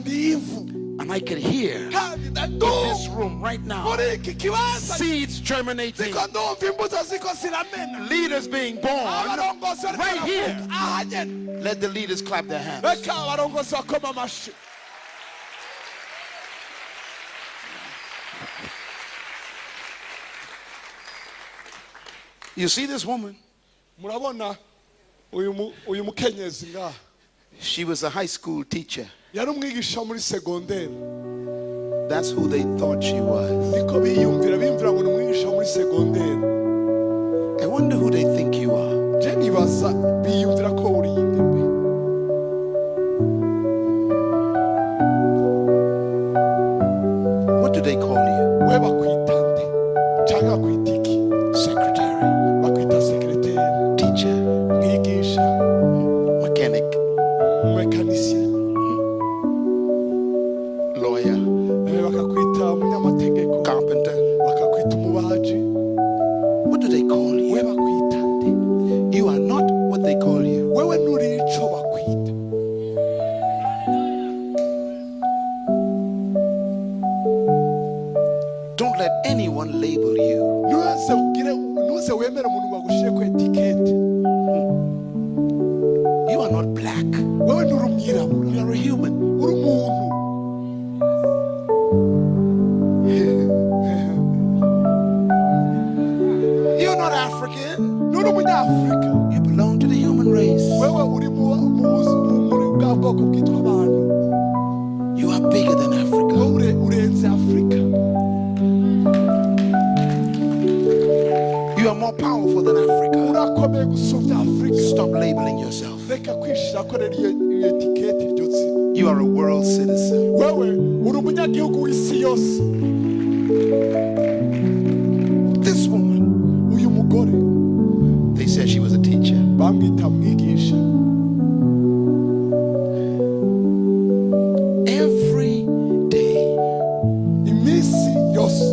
[SPEAKER 2] Ni ivu.
[SPEAKER 1] And I can hear
[SPEAKER 2] Kandi
[SPEAKER 1] in this room right now
[SPEAKER 2] muri iki kibanza
[SPEAKER 1] seeds germinating,
[SPEAKER 2] ziko ndumva imbuto ziko ziramena,
[SPEAKER 1] leaders being born
[SPEAKER 2] abarongozi bariko
[SPEAKER 1] right here.
[SPEAKER 2] baravuka aha nyene.
[SPEAKER 1] Let the leaders clap their hands.
[SPEAKER 2] Reka abarongozi bakoma amashi.
[SPEAKER 1] You see this woman?
[SPEAKER 2] Murabona uyu mu- uyu mukenyezi ngaha?
[SPEAKER 1] She was a high school teacher.
[SPEAKER 2] Yari umwigisha muri segonderi.
[SPEAKER 1] That's who they thought she was.
[SPEAKER 2] Niko biyumvira, biyumvira ngo ni umwigisha wo muri segonderi.
[SPEAKER 1] I wonder who they think you are.
[SPEAKER 2] Je nibaza biyumvira ko uri inde mbe?
[SPEAKER 1] What do they call you?
[SPEAKER 2] We bakwita nde cyangwa bakwita iki?
[SPEAKER 1] Secretary,
[SPEAKER 2] Bakwita secrétaire,
[SPEAKER 1] teacher,
[SPEAKER 2] mwigisha,
[SPEAKER 1] mechanic,
[SPEAKER 2] umumekanisiye,
[SPEAKER 1] lawyer,
[SPEAKER 2] bakakwita umunyamategeko,
[SPEAKER 1] carpenter.
[SPEAKER 2] Bakakwita umubaji.
[SPEAKER 1] What do they call
[SPEAKER 2] We
[SPEAKER 1] you?
[SPEAKER 2] Bakwita nde?
[SPEAKER 1] You are not what they call you.
[SPEAKER 2] Wewe nturi ico bakwita.
[SPEAKER 1] Don't let anyone label you.
[SPEAKER 2] Ntuze ugire, ntuze wemere umuntu ngo agushire ku étiquette.
[SPEAKER 1] You are not black.
[SPEAKER 2] Wewe nturi umwirabura.
[SPEAKER 1] You are a human.
[SPEAKER 2] Uri umuntu.
[SPEAKER 1] You're not African.
[SPEAKER 2] Nturi umunyafurika.
[SPEAKER 1] You belong to the human race.
[SPEAKER 2] Wewe uri muri bwa bwoko bwitwa abantu.
[SPEAKER 1] You are bigger than Africa.
[SPEAKER 2] Wowe urenze Afurika.
[SPEAKER 1] You are more powerful than Africa.
[SPEAKER 2] Urakomeye gusumbya Afurika.
[SPEAKER 1] Stop labeling yourself.
[SPEAKER 2] Reka kwishira ko rero iyo étiquette, iryo zina.
[SPEAKER 1] You are a world citizen.
[SPEAKER 2] Wewe uri umunyagihugu w'isi yose.
[SPEAKER 1] This woman,
[SPEAKER 2] Uyu mugore,
[SPEAKER 1] they said she was a teacher.
[SPEAKER 2] Bamwita mwigisha.
[SPEAKER 1] Every day,
[SPEAKER 2] Iminsi yose,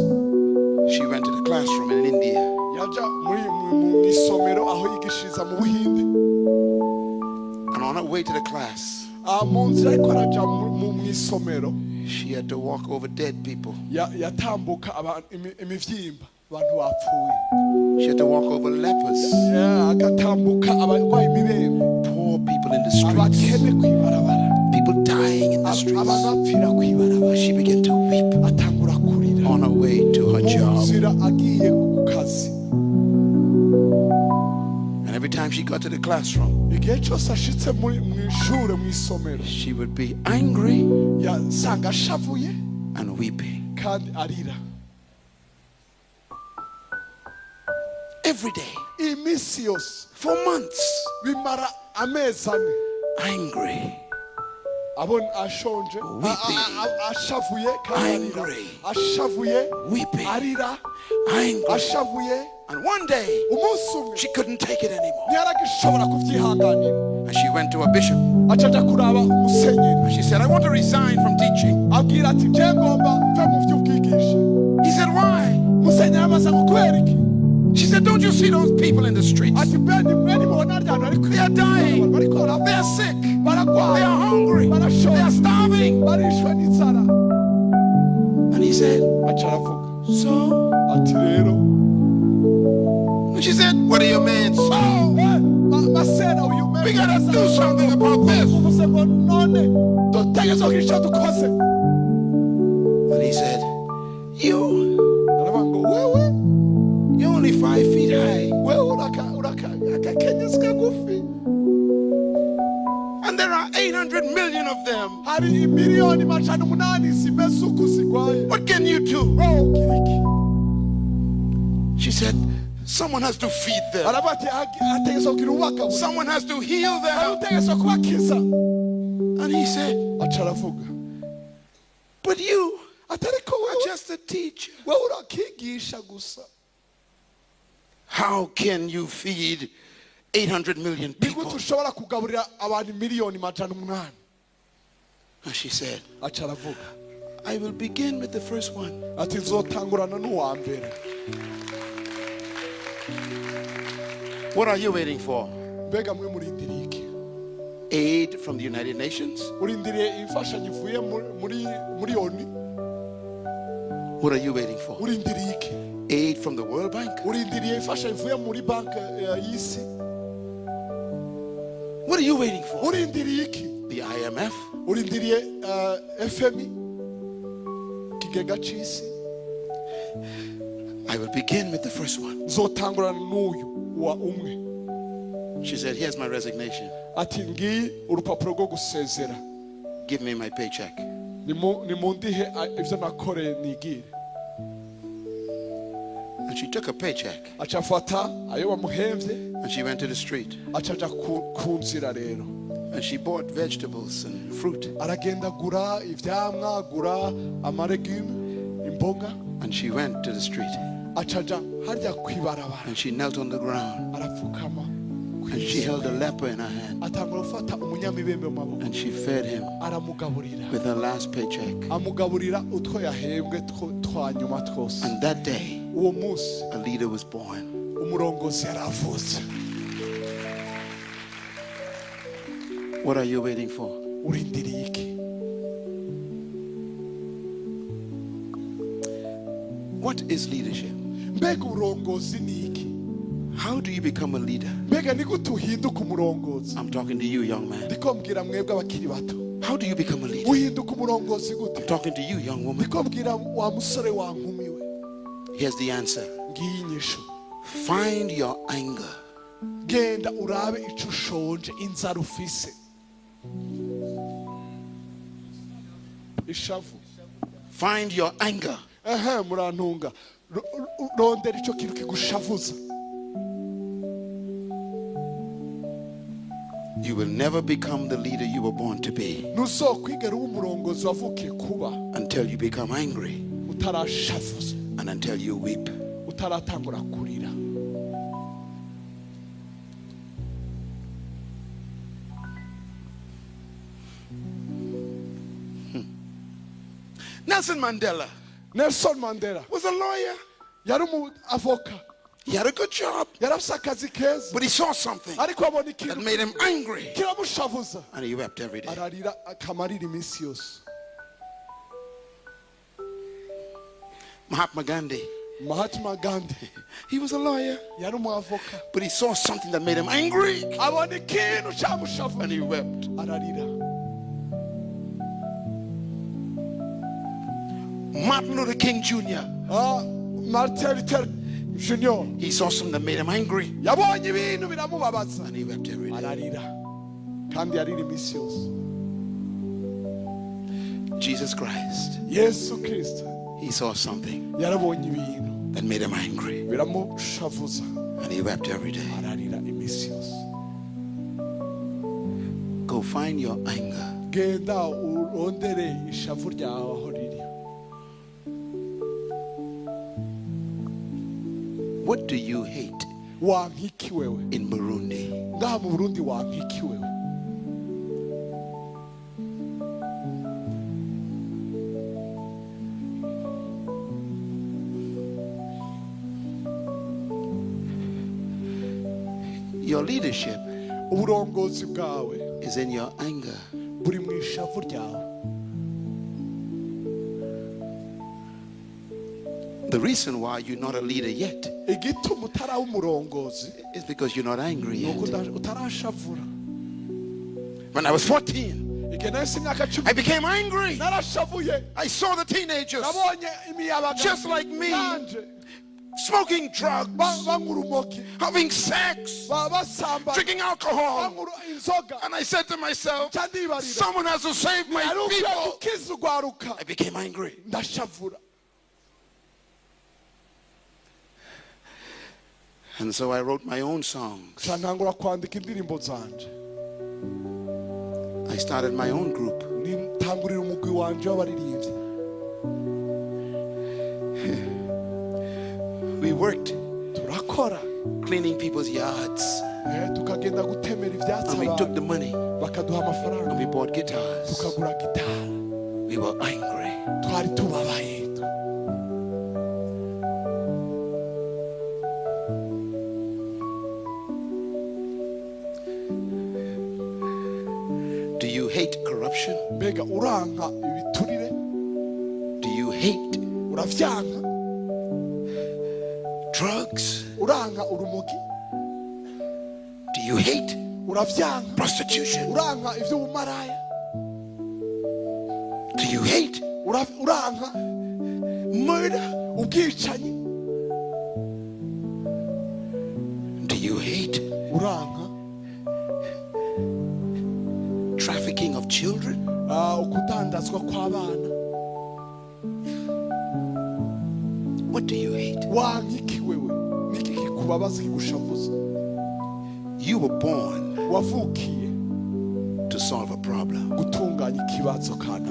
[SPEAKER 1] she went to the classroom in India.
[SPEAKER 2] Yaja muri mu isomero aho yigishiriza mu Buhindi.
[SPEAKER 1] And on her way to the class,
[SPEAKER 2] Ah, mu nzira ariko araja mu isomero,
[SPEAKER 1] she had to walk over dead people.
[SPEAKER 2] Yatambuka imivyimba, abantu bapfuye.
[SPEAKER 1] She had to walk over lepers,
[SPEAKER 2] Yeah, agatambuka abarwaye imibembe,
[SPEAKER 1] poor people in the streets,
[SPEAKER 2] abakene kw'ibarabara,
[SPEAKER 1] people dying in the streets.
[SPEAKER 2] Abantu bapfira kw'ibarabara.
[SPEAKER 1] She began to weep
[SPEAKER 2] Atangura kurira
[SPEAKER 1] on her way to her
[SPEAKER 2] mu
[SPEAKER 1] job.
[SPEAKER 2] Nzira agiye ku kazi.
[SPEAKER 1] And every time she got to the classroom,
[SPEAKER 2] Igihe cyose ashitse muri mu ishure, mu isomero,
[SPEAKER 1] she would be angry
[SPEAKER 2] yasanga ashavuye
[SPEAKER 1] and weeping.
[SPEAKER 2] Kandi arira.
[SPEAKER 1] Every day,
[SPEAKER 2] Iminsi yose,
[SPEAKER 1] for months,
[SPEAKER 2] bimara amezi 4,
[SPEAKER 1] angry,
[SPEAKER 2] abona ashonje,
[SPEAKER 1] Weeping.
[SPEAKER 2] ashavuye kandi arira,
[SPEAKER 1] Angry.
[SPEAKER 2] ashavuye,
[SPEAKER 1] weeping,
[SPEAKER 2] arira,
[SPEAKER 1] angry.
[SPEAKER 2] Ashavuye.
[SPEAKER 1] And one day,
[SPEAKER 2] Umunsi umwe,
[SPEAKER 1] she couldn't take it anymore.
[SPEAKER 2] ntiyaragishobora kubyihanganira.
[SPEAKER 1] And she went to a bishop.
[SPEAKER 2] Aca aja kuraba umusenyeri.
[SPEAKER 1] And she said, "I want to resign from teaching."
[SPEAKER 2] Abwira ati je ngomba mve mu by'ubwigisha.
[SPEAKER 1] He said, "Why?"
[SPEAKER 2] Musenyeri amaze ngo kubera iki?
[SPEAKER 1] She said, "Don't you see those people in the streets?
[SPEAKER 2] Ati mbe mwe nimubona rya hantu ariko
[SPEAKER 1] They are dying.
[SPEAKER 2] bariko barapfa,
[SPEAKER 1] They are sick.
[SPEAKER 2] baragwaye,
[SPEAKER 1] They are hungry. They are
[SPEAKER 2] barashonje,
[SPEAKER 1] starving."
[SPEAKER 2] barishwe n'inzara.
[SPEAKER 1] And he said,
[SPEAKER 2] Aca aravuga
[SPEAKER 1] "So?"
[SPEAKER 2] ati rero?
[SPEAKER 1] And she said, "What do you mean, so?"
[SPEAKER 2] Eh, masera uyu
[SPEAKER 1] We gotta do something about this.
[SPEAKER 2] Uvuze ngo none dutegerezwa kugira icyo dukoze.
[SPEAKER 1] And he said, "You,
[SPEAKER 2] Aravuga ngo wewe,
[SPEAKER 1] you're only 5 feet high.
[SPEAKER 2] Wewe uraka akakenyezi kagufi.
[SPEAKER 1] And there are 800 million of them.
[SPEAKER 2] Hari miliyoni 800 zimeze uku zigwaye.
[SPEAKER 1] What can you do?"
[SPEAKER 2] Wowe ugira iki?
[SPEAKER 1] She said, "Someone has to feed them.
[SPEAKER 2] Aravuga ati hategerezwa kugira ubagabura,
[SPEAKER 1] Someone has to heal
[SPEAKER 2] hari
[SPEAKER 1] them."
[SPEAKER 2] utegerezwa kubakiza.
[SPEAKER 1] And he said,
[SPEAKER 2] Aca aravuga,
[SPEAKER 1] But you
[SPEAKER 2] Atariko
[SPEAKER 1] are
[SPEAKER 2] wewe,
[SPEAKER 1] just a teacher.
[SPEAKER 2] Wewe urakigisha gusa.
[SPEAKER 1] How can you feed 800 million
[SPEAKER 2] Ni gute
[SPEAKER 1] people?
[SPEAKER 2] ushobora kugaburira abantu miliyoni 800?
[SPEAKER 1] And she said,
[SPEAKER 2] Aca aravuga,
[SPEAKER 1] I will begin with the first one.
[SPEAKER 2] Ati nzotangurana n'uwa mbere.
[SPEAKER 1] What are you waiting for?
[SPEAKER 2] Mbega mwe murindiriye iki?
[SPEAKER 1] Aid from the United Nations?
[SPEAKER 2] Urindiriye imfashanyo ivuye muri ONU?
[SPEAKER 1] What are you waiting for?
[SPEAKER 2] Urindiriye iki?
[SPEAKER 1] Aid from the World Bank?
[SPEAKER 2] Urindiriye imfashanyo ivuye muri banki y'isi?
[SPEAKER 1] What are you waiting for?
[SPEAKER 2] Urindiriye iki?
[SPEAKER 1] The IMF?
[SPEAKER 2] Urindiriye FMI, ikigega c'isi?
[SPEAKER 1] I will begin with the first one.
[SPEAKER 2] Nzotangurana n'uyu wa umwe.
[SPEAKER 1] She said, Here's my resignation.
[SPEAKER 2] Ati ngiyi urupapuro rwo gusezera.
[SPEAKER 1] Give me my paycheck.
[SPEAKER 2] Nimundihe ivyo nakoreye nigire.
[SPEAKER 1] And she took a paycheck
[SPEAKER 2] Aca afata ayo bamuhemvye.
[SPEAKER 1] And she went to the street
[SPEAKER 2] Aca aja ku nzira rero.
[SPEAKER 1] And she bought vegetables and fruit.
[SPEAKER 2] Aragenda agura ivyamwa, agura ama légumes, imboga.
[SPEAKER 1] And she went to the street
[SPEAKER 2] Aca aja harya kwibarabara.
[SPEAKER 1] And she knelt on the ground
[SPEAKER 2] Arapfukama.
[SPEAKER 1] And she held a leper in her hand
[SPEAKER 2] Atangura gufata umunyamibembe mu maboko.
[SPEAKER 1] And she fed him
[SPEAKER 2] Aramugaburira.
[SPEAKER 1] With her last paycheck.
[SPEAKER 2] Amugaburira utwo yahembwe twa nyuma twose.
[SPEAKER 1] And that day,
[SPEAKER 2] Uwo munsi,
[SPEAKER 1] a leader was born.
[SPEAKER 2] Umurongozi yaravutse.
[SPEAKER 1] What are you waiting for?
[SPEAKER 2] Urindiriye iki?
[SPEAKER 1] What is leadership?
[SPEAKER 2] Mbega uburongozi ni iki?
[SPEAKER 1] How do you become a leader?
[SPEAKER 2] Mbega ni gute uhinduka umurongozi?
[SPEAKER 1] I'm talking to you, young man.
[SPEAKER 2] Ndiko mbwira mwebwe abakiri bato.
[SPEAKER 1] How do you become a leader?
[SPEAKER 2] Uhinduka umurongozi gute?
[SPEAKER 1] I'm talking to you, young woman.
[SPEAKER 2] Ndiko mbwira wa musore wa nkumi we.
[SPEAKER 1] Here's the answer.
[SPEAKER 2] Ngiyi inyishu.
[SPEAKER 1] Find your anger.
[SPEAKER 2] Genda urabe ico ushonje, inzara ufise, ishavu.
[SPEAKER 1] Find your anger.
[SPEAKER 2] Ehe, murantunga. Rondera ico kintu kigushavuza.
[SPEAKER 1] You will never become the leader you were born to be
[SPEAKER 2] Ntuzokwigera uba umurongozi wavukiye kuba
[SPEAKER 1] until you become angry
[SPEAKER 2] utarashavuza
[SPEAKER 1] and until you weep.
[SPEAKER 2] Utaratangura kurira.
[SPEAKER 1] Nelson Mandela
[SPEAKER 2] Nelson Mandela
[SPEAKER 1] was a lawyer.
[SPEAKER 2] Yari umu avoka.
[SPEAKER 1] He had a good job,
[SPEAKER 2] Yari afise akazi keza.
[SPEAKER 1] But he saw something
[SPEAKER 2] Ariko abona
[SPEAKER 1] that
[SPEAKER 2] ikintu
[SPEAKER 1] made him angry.
[SPEAKER 2] kiramushavuza.
[SPEAKER 1] And he wept every day.
[SPEAKER 2] Ararira akamarira iminsi yose.
[SPEAKER 1] Mahatma Gandhi,
[SPEAKER 2] Mahatma Gandhi,
[SPEAKER 1] he was a lawyer,
[SPEAKER 2] yari umu avoka,
[SPEAKER 1] but he saw something that made him angry
[SPEAKER 2] abona ikintu cyamushavuza
[SPEAKER 1] and he wept.
[SPEAKER 2] Ararira.
[SPEAKER 1] Martin Luther King Jr.,
[SPEAKER 2] Ah, Martin Luther Junior,
[SPEAKER 1] he saw something that made him angry
[SPEAKER 2] yabonye ibintu biramubabaza
[SPEAKER 1] and he wept every day.
[SPEAKER 2] ararira, kandi yarira iminsi yose.
[SPEAKER 1] Jesus Christ,
[SPEAKER 2] Yesu Kirisito,
[SPEAKER 1] he saw something
[SPEAKER 2] yarabonye ibintu
[SPEAKER 1] that made him angry
[SPEAKER 2] biramushavuza
[SPEAKER 1] and he wept every day.
[SPEAKER 2] Ararira iminsi yose.
[SPEAKER 1] Go find your anger.
[SPEAKER 2] Genda urondere ishavu ryawe aho riri.
[SPEAKER 1] What do you hate
[SPEAKER 2] Wanka iki wewe
[SPEAKER 1] in Burundi?
[SPEAKER 2] Ngaha mu Burundi? Wanka iki wewe?
[SPEAKER 1] Your leadership
[SPEAKER 2] Uburongozi bwawe
[SPEAKER 1] is in your anger.
[SPEAKER 2] Buri mu ishavu ryawe.
[SPEAKER 1] The reason why you're not a leader yet
[SPEAKER 2] Igituma utaraba umurongozi
[SPEAKER 1] is because you're not angry
[SPEAKER 2] ni uko
[SPEAKER 1] yet.
[SPEAKER 2] utarashavura.
[SPEAKER 1] When I was 14,
[SPEAKER 2] Igihe nahise imyaka 10,
[SPEAKER 1] I became angry.
[SPEAKER 2] narashavuye.
[SPEAKER 1] I saw the teenagers
[SPEAKER 2] Nabonye imiyabaga
[SPEAKER 1] just like me
[SPEAKER 2] nanje
[SPEAKER 1] smoking drugs,
[SPEAKER 2] banywa urumogi,
[SPEAKER 1] having sex,
[SPEAKER 2] basambana,
[SPEAKER 1] drinking alcohol.
[SPEAKER 2] banywa inzoga.
[SPEAKER 1] And I said to myself,
[SPEAKER 2] Nca ndibarira,
[SPEAKER 1] someone has to save my
[SPEAKER 2] ari ukwiye
[SPEAKER 1] people.
[SPEAKER 2] gukiza urwaruka.
[SPEAKER 1] I became angry.
[SPEAKER 2] Ndashavura.
[SPEAKER 1] And so I wrote my own songs.
[SPEAKER 2] Nca ntangura kwandika indirimbo zanje.
[SPEAKER 1] I started my own group.
[SPEAKER 2] Nitangurira umugwi wanje w'abaririmbyi.
[SPEAKER 1] We worked
[SPEAKER 2] Turakora
[SPEAKER 1] cleaning people's yards.
[SPEAKER 2] Tukagenda gutemera ivyatsi
[SPEAKER 1] And we took
[SPEAKER 2] abantu
[SPEAKER 1] the money
[SPEAKER 2] bakaduha amafaranga
[SPEAKER 1] and we bought guitars.
[SPEAKER 2] Tukagura gitari.
[SPEAKER 1] We were angry.
[SPEAKER 2] Twari tubabaye.
[SPEAKER 1] Do you hate corruption?
[SPEAKER 2] Mbega uranka ibiturire?
[SPEAKER 1] Do you hate
[SPEAKER 2] Uravyanka
[SPEAKER 1] drugs?
[SPEAKER 2] Uranka urumogi?
[SPEAKER 1] Do you hate
[SPEAKER 2] Uravyanka
[SPEAKER 1] prostitution?
[SPEAKER 2] uranka ivy'ubumaraya?
[SPEAKER 1] Do you hate
[SPEAKER 2] Uranka
[SPEAKER 1] murder?
[SPEAKER 2] ubwicanyi?
[SPEAKER 1] Do you hate
[SPEAKER 2] Uranka
[SPEAKER 1] trafficking of children?
[SPEAKER 2] Ukudandazwa kw'abana?
[SPEAKER 1] What do you hate?
[SPEAKER 2] Wanka iki wewe? Niki kikubabaza kigushavuza?
[SPEAKER 1] You were born
[SPEAKER 2] Wavukiye
[SPEAKER 1] to solve a problem.
[SPEAKER 2] Gutunganya ikibazo kanaka.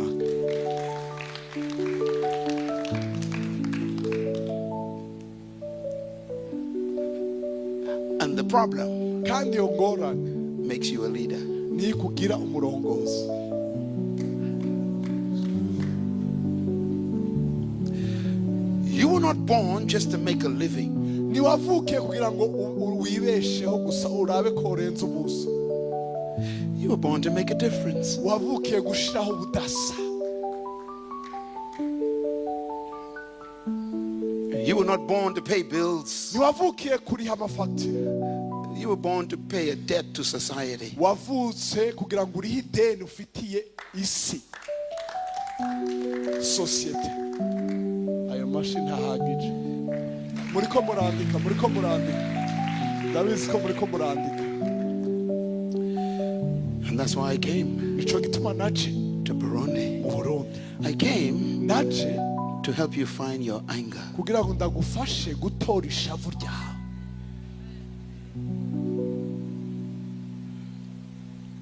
[SPEAKER 1] And the problem
[SPEAKER 2] Kandi iyo ngorane
[SPEAKER 1] makes you a leader.
[SPEAKER 2] Niyo ikugira umurongozi.
[SPEAKER 1] You were not born just to make a living.
[SPEAKER 2] Ntiwavukiye kugira ngo wibesheho gusa urabe ko urenze ubuso.
[SPEAKER 1] You were born to make a difference.
[SPEAKER 2] Wavukiye gushiraho ubudasa.
[SPEAKER 1] You were not born to pay bills.
[SPEAKER 2] Ntiwavukiye kuriha amafagitire.
[SPEAKER 1] You were born to pay a debt to society.
[SPEAKER 2] Wavutse kugira ngo urihe ideni ufitiye isi sosiyete. Ayo mashi ntahagije. Muriko murandika, muriko murandika, ndabizi ko muriko murandika.
[SPEAKER 1] And that's why I came
[SPEAKER 2] Nico gituma naje
[SPEAKER 1] to Burundi.
[SPEAKER 2] mu Burundi.
[SPEAKER 1] I came
[SPEAKER 2] Naje
[SPEAKER 1] to help you find your anger.
[SPEAKER 2] Kugira ngo ndagufashe gutora ishavu ryawe.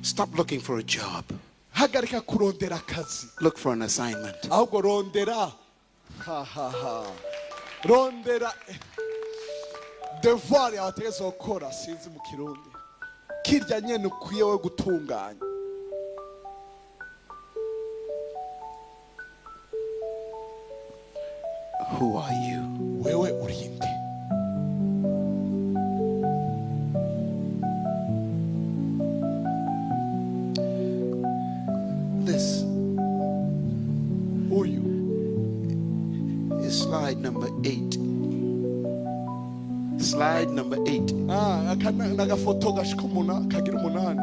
[SPEAKER 1] Stop looking for a job.
[SPEAKER 2] Hagarika kurondera akazi.
[SPEAKER 1] Look for an assignment.
[SPEAKER 2] Ahubwo rondera ha ha ha rondera devoir yawe ategerezwa gukora. Sinzi mu Kirundi kirya nyene ukwiye we gutunganya.
[SPEAKER 1] Who are you?
[SPEAKER 2] Wewe urinde?
[SPEAKER 1] This
[SPEAKER 2] Uyu
[SPEAKER 1] is slide number 8. Slide number 8.
[SPEAKER 2] Ah, aka ni agafoto gashika kagira umunani.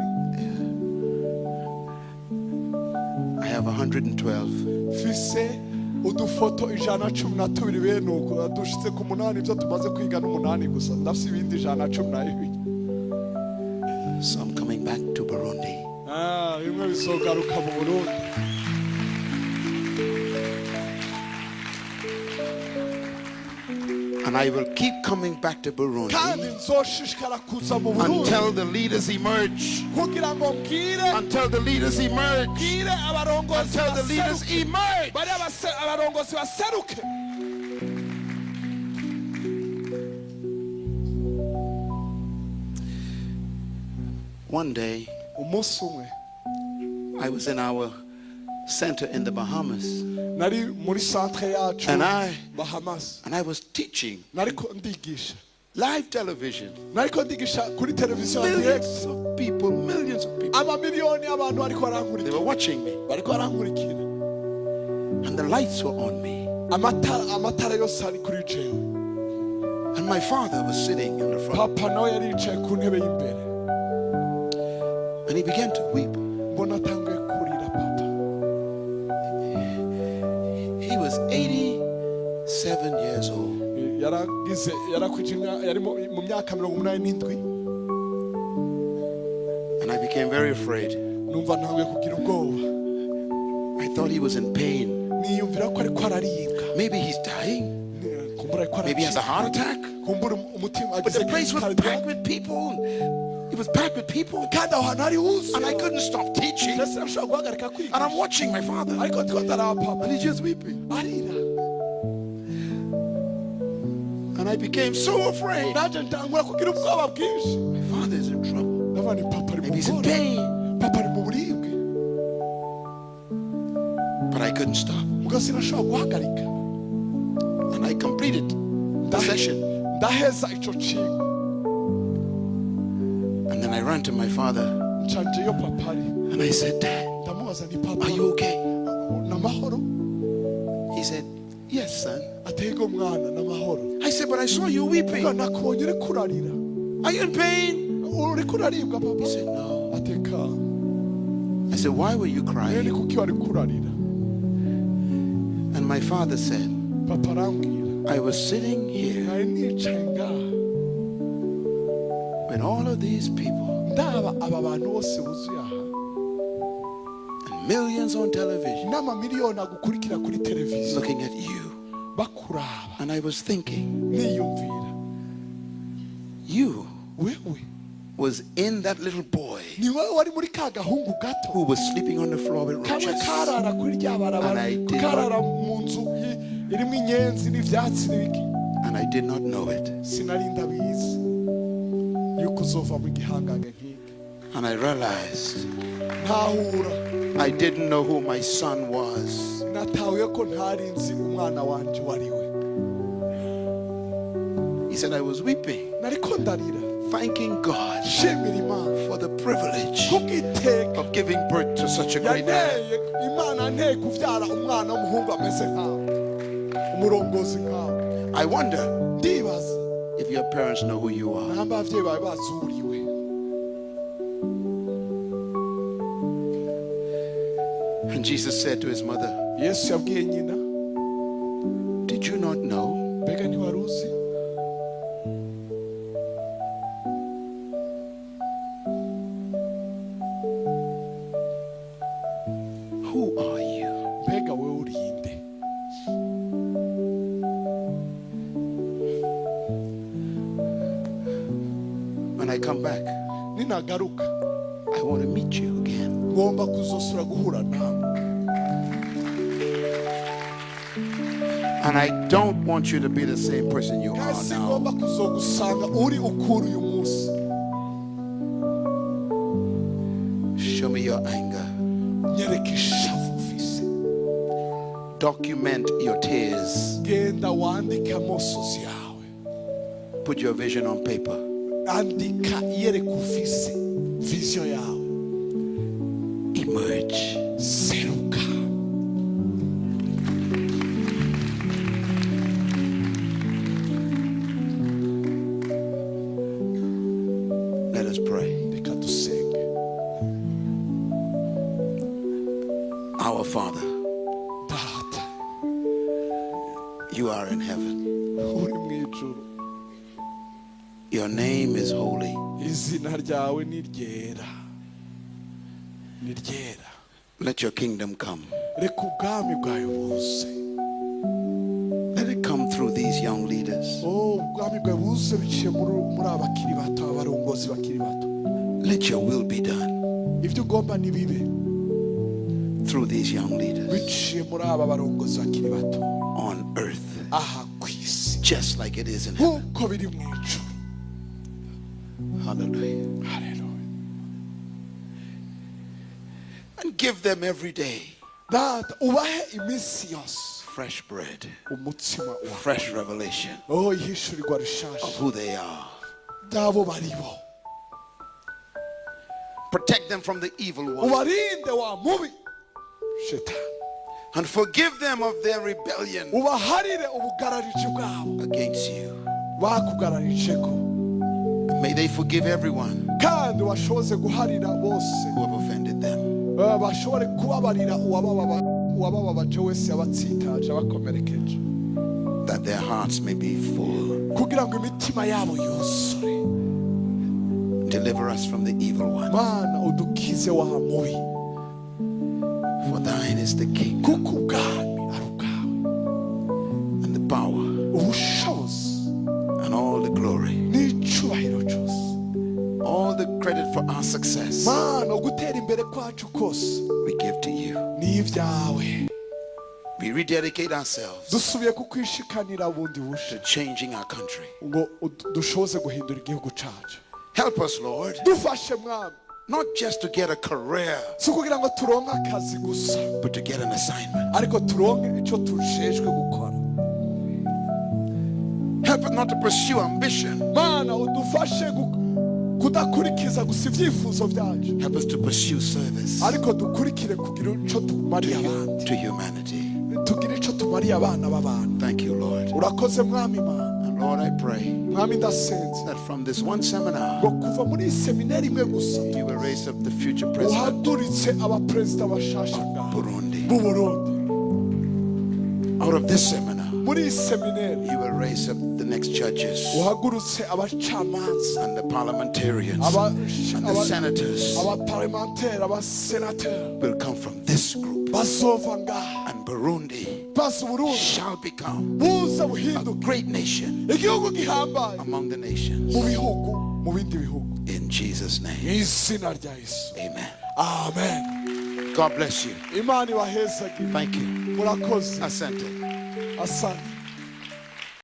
[SPEAKER 1] I have 112.
[SPEAKER 2] Mfise udufoto 112 bene uko dushitse ku munani. Ibyo tumaze kwiga n'umunani gusa, ndafise ibindi 112.
[SPEAKER 1] So I'm coming back to Burundi.
[SPEAKER 2] Ah, bimwe bizogaruka mu Burundi.
[SPEAKER 1] And I will keep coming back to Burundi
[SPEAKER 2] Kandi nzoshishikara kuza mu Burundi
[SPEAKER 1] until the leaders emerge.
[SPEAKER 2] Kugira ngo mbwire
[SPEAKER 1] Until the leaders emerge.
[SPEAKER 2] Mbwire abarongozi
[SPEAKER 1] Until the leaders
[SPEAKER 2] baseruke.
[SPEAKER 1] Emerge.
[SPEAKER 2] Bari abarongozi baseruke.
[SPEAKER 1] One day,
[SPEAKER 2] Umunsi umwe
[SPEAKER 1] I was in our center in the Bahamas.
[SPEAKER 2] Nari muri centre yacu
[SPEAKER 1] And I
[SPEAKER 2] Bahamas.
[SPEAKER 1] and I was teaching
[SPEAKER 2] Nariko ndigisha
[SPEAKER 1] live television.
[SPEAKER 2] Nariko ndigisha kuri televiziyo direct.
[SPEAKER 1] Millions of people, millions of people.
[SPEAKER 2] Amamiliyoni y'abantu bariko
[SPEAKER 1] They
[SPEAKER 2] barankurikira.
[SPEAKER 1] were watching me.
[SPEAKER 2] Bariko barankurikira.
[SPEAKER 1] And the lights were on me.
[SPEAKER 2] Amatara amatara yose ari kuri jewe.
[SPEAKER 1] And my father was sitting in the front.
[SPEAKER 2] Papa nawe yari yicaye ku ntebe y'imbere.
[SPEAKER 1] And he began to weep.
[SPEAKER 2] Mbona atanguye kurira papa.
[SPEAKER 1] He was 87 years old.
[SPEAKER 2] Yaragize yarakwije yari mu myaka 87.
[SPEAKER 1] And I became very afraid.
[SPEAKER 2] Numva ntanguye kugira ubwoba.
[SPEAKER 1] I thought he was in pain.
[SPEAKER 2] Niyumvira ko ariko araribwa.
[SPEAKER 1] Maybe he's dying.
[SPEAKER 2] Kumbura ariko
[SPEAKER 1] Maybe he has a heart attack.
[SPEAKER 2] Kumbura umutima
[SPEAKER 1] But
[SPEAKER 2] agize
[SPEAKER 1] the place was
[SPEAKER 2] cardiac.
[SPEAKER 1] Packed with people. It was packed with people.
[SPEAKER 2] Kandi aho hantu hari huzuye.
[SPEAKER 1] And I couldn't stop teaching.
[SPEAKER 2] Ndetse nashobora guhagarika
[SPEAKER 1] And
[SPEAKER 2] kwigisha.
[SPEAKER 1] I'm watching my father.
[SPEAKER 2] Ariko ndiko ndaraba papa.
[SPEAKER 1] And he's just weeping.
[SPEAKER 2] Arira.
[SPEAKER 1] And I became so afraid.
[SPEAKER 2] Nanjye ntangura kugira ubwoba bwinshi.
[SPEAKER 1] My father is in trouble.
[SPEAKER 2] Ndavuga ni papa ari mu
[SPEAKER 1] Maybe he's in
[SPEAKER 2] ngorane.
[SPEAKER 1] Pain.
[SPEAKER 2] Papa ari mu buribwe.
[SPEAKER 1] But I couldn't stop.
[SPEAKER 2] Ubwo sinashobora guhagarika.
[SPEAKER 1] And I completed the session.
[SPEAKER 2] Ndaheza ico cigwa.
[SPEAKER 1] And then I ran to my father
[SPEAKER 2] Nca njeyo papa ari.
[SPEAKER 1] And I said, "Dad,
[SPEAKER 2] Ndamubaza ni papa,
[SPEAKER 1] are you okay?"
[SPEAKER 2] n'amahoro?
[SPEAKER 1] He said, "Yes, son."
[SPEAKER 2] Ati ego mwana, n'amahoro.
[SPEAKER 1] I said, "But I saw you weeping.
[SPEAKER 2] Ubwo nakubonye uri kurarira.
[SPEAKER 1] Are you in pain?"
[SPEAKER 2] Uri kuraribwa papa?
[SPEAKER 1] He said, "No."
[SPEAKER 2] Ati eka.
[SPEAKER 1] I said, "Why were you
[SPEAKER 2] Rero
[SPEAKER 1] crying?"
[SPEAKER 2] ni kuki wari kurarira?
[SPEAKER 1] And my father said,
[SPEAKER 2] Papa arambwira,
[SPEAKER 1] "I was sitting here
[SPEAKER 2] nari nicaye ngaha
[SPEAKER 1] with all of these people
[SPEAKER 2] ndaba aba bantu bose buzuye aha
[SPEAKER 1] and millions on television
[SPEAKER 2] n'amamiliyoni agukurikira kuri televiziyo
[SPEAKER 1] looking at you.
[SPEAKER 2] bakuraba.
[SPEAKER 1] And I was thinking,
[SPEAKER 2] Niyumvira,
[SPEAKER 1] you
[SPEAKER 2] wewe
[SPEAKER 1] was in that little boy
[SPEAKER 2] ni wowe wari muri ka gahungu gato
[SPEAKER 1] who was sleeping on the floor with
[SPEAKER 2] kamwe
[SPEAKER 1] roaches.
[SPEAKER 2] karara kuri rya barabara,
[SPEAKER 1] And I did
[SPEAKER 2] karara mu nzu irimo inyenzi n'ibyatsi n'ibiki.
[SPEAKER 1] And I did not know it."
[SPEAKER 2] Sinari ndabizi yuko uzova mu gihangange nk'iki.
[SPEAKER 1] And I realized
[SPEAKER 2] Ntahura
[SPEAKER 1] I didn't know who my son was.
[SPEAKER 2] Natahuye ko ntari nzi umwana wanje wari we.
[SPEAKER 1] He said, "I was weeping,
[SPEAKER 2] Nariko ndarira,
[SPEAKER 1] thanking God
[SPEAKER 2] nshimira Imana
[SPEAKER 1] for the privilege
[SPEAKER 2] kubw'iteka
[SPEAKER 1] of giving birth to such a great man."
[SPEAKER 2] yanteye Imana nteye kubyara umwana w'umuhungu ameze nkawe, umurongozi nkawe.
[SPEAKER 1] I wonder
[SPEAKER 2] Ndibaza
[SPEAKER 1] if your parents know who you are.
[SPEAKER 2] namba ababyeyi bawe bazi uwo uriwe.
[SPEAKER 1] And Jesus said to his mother,
[SPEAKER 2] Yesu yabwiye nyina,
[SPEAKER 1] "Did you not know
[SPEAKER 2] mbega ntiwari uzi
[SPEAKER 1] Who are you?"
[SPEAKER 2] Mbega wewe uri inde?
[SPEAKER 1] When I come back,
[SPEAKER 2] Ninagaruka,
[SPEAKER 1] I want to meet you again.
[SPEAKER 2] Ngomba kuzosura guhura nawe.
[SPEAKER 1] And I don't want you to be the same person you
[SPEAKER 2] Kandi
[SPEAKER 1] are
[SPEAKER 2] singomba
[SPEAKER 1] now.
[SPEAKER 2] kuzogusanga uri ukuri uyu munsi.
[SPEAKER 1] Show me your anger.
[SPEAKER 2] Nyereka ishavu ufise.
[SPEAKER 1] Document your tears.
[SPEAKER 2] Genda wandike amosozi yawe.
[SPEAKER 1] Put your vision on paper.
[SPEAKER 2] Andika iyereka ufise, vision yawe.
[SPEAKER 1] Emerge.
[SPEAKER 2] Seruka.
[SPEAKER 1] Let us pray.
[SPEAKER 2] Reka dusenge.
[SPEAKER 1] Our Father,
[SPEAKER 2] Data,
[SPEAKER 1] you are in heaven.
[SPEAKER 2] Uri mu ijuru.
[SPEAKER 1] Your name is holy.
[SPEAKER 2] Izina ryawe ni ryera, ni ryera.
[SPEAKER 1] Let your kingdom come.
[SPEAKER 2] Reka ubwami bwawe buze.
[SPEAKER 1] Let it come through these young leaders.
[SPEAKER 2] Oh, ubwami bwawe buze biciye muri aba bakiri bato, abarongozi bakiri bato.
[SPEAKER 1] Let your will be done
[SPEAKER 2] Ibyo ugomba nibibe
[SPEAKER 1] through these young leaders
[SPEAKER 2] biciye muri aba barongozi bakiri bato
[SPEAKER 1] on earth,
[SPEAKER 2] aha ku isi,
[SPEAKER 1] just like it is in heaven.
[SPEAKER 2] nk'uko biri mu ijuru.
[SPEAKER 1] Hallelujah.
[SPEAKER 2] Haleluya.
[SPEAKER 1] And give them every day
[SPEAKER 2] Data, ubahe iminsi yose
[SPEAKER 1] fresh bread,
[SPEAKER 2] umutsima wawe,
[SPEAKER 1] fresh revelation
[SPEAKER 2] oh, ihishurirwa rishasha
[SPEAKER 1] of who they are.
[SPEAKER 2] ry'abo baribo.
[SPEAKER 1] Protect them from the evil one
[SPEAKER 2] Ubarinde wa mubi shetani
[SPEAKER 1] and forgive them of their rebellion
[SPEAKER 2] ubaharire ubugarariji bwabo
[SPEAKER 1] against you.
[SPEAKER 2] Bakugararijeko.
[SPEAKER 1] May they forgive everyone
[SPEAKER 2] Kandi ubashoboze guharira bose
[SPEAKER 1] who have offended them.
[SPEAKER 2] Bashobore kubabarira uwabababaje wese yabatsitaje abakomerekeje,
[SPEAKER 1] That their hearts may be full.
[SPEAKER 2] Kugira ngo imitima yabo yuzure.
[SPEAKER 1] Deliver us from the evil one.
[SPEAKER 2] Mana, udukize wa mubi.
[SPEAKER 1] For thine is the kingdom
[SPEAKER 2] Kuko ubwami ari ubwawe
[SPEAKER 1] and the power
[SPEAKER 2] ubushobozi
[SPEAKER 1] and all the glory.
[SPEAKER 2] N'icubahiro cyose.
[SPEAKER 1] All the credit for our success
[SPEAKER 2] Mana, ugutera imbere kwacu kose
[SPEAKER 1] we give to you.
[SPEAKER 2] ni ibyawe.
[SPEAKER 1] We rededicate ourselves
[SPEAKER 2] Dusubiye kukwishikanira bundi busha
[SPEAKER 1] to changing our country.
[SPEAKER 2] Ngo dushoboze guhindura igihugu cacu.
[SPEAKER 1] Help us, Lord,
[SPEAKER 2] Dufashe Mwami,
[SPEAKER 1] not just to get a career,
[SPEAKER 2] si ukugira ngo turonke akazi gusa,
[SPEAKER 1] but to get an assignment.
[SPEAKER 2] Ariko turonke icyo tujejwe gukora.
[SPEAKER 1] Help us not to pursue ambition.
[SPEAKER 2] Mana, udufashe kudakurikiza gusa ibyifuzo byacu,
[SPEAKER 1] Help us to pursue service
[SPEAKER 2] ariko dukurikire kugira icyo tumariye abandi,
[SPEAKER 1] to humanity.
[SPEAKER 2] Tugire icyo tumariye abana b'abantu.
[SPEAKER 1] Thank you, Lord.
[SPEAKER 2] Urakoze Mwami Mana.
[SPEAKER 1] And Lord, I pray
[SPEAKER 2] Mwami, ndasenze
[SPEAKER 1] that from this one seminar,
[SPEAKER 2] ngo kuva muri iyi seminari imwe gusa,
[SPEAKER 1] you will raise up the future president
[SPEAKER 2] uhaguritse abaperezida bashasha ngaha
[SPEAKER 1] Burundi.
[SPEAKER 2] b'u Burundi.
[SPEAKER 1] Out of this seminar,
[SPEAKER 2] Muri iyi seminari,
[SPEAKER 1] you will raise up the next judges
[SPEAKER 2] uhagurutse abacamanza
[SPEAKER 1] and the parliamentarians and the senators
[SPEAKER 2] abaparlementaire, abasenateri
[SPEAKER 1] will come from this group.
[SPEAKER 2] Bazova ngaha.
[SPEAKER 1] And Burundi
[SPEAKER 2] Basi Uburundi
[SPEAKER 1] shall become
[SPEAKER 2] buza
[SPEAKER 1] a
[SPEAKER 2] buhinduke
[SPEAKER 1] great nation
[SPEAKER 2] igihugu gihambaye
[SPEAKER 1] among the nations.
[SPEAKER 2] mu bihugu, mu bindi bihugu.
[SPEAKER 1] In Jesus'
[SPEAKER 2] Mu
[SPEAKER 1] name,
[SPEAKER 2] izina rya Yesu.
[SPEAKER 1] Amen.
[SPEAKER 2] Amen.
[SPEAKER 1] God bless you.
[SPEAKER 2] Imana ibahezagire.
[SPEAKER 1] Thank you.
[SPEAKER 2] Murakoze.
[SPEAKER 1] Asante.
[SPEAKER 2] Asante.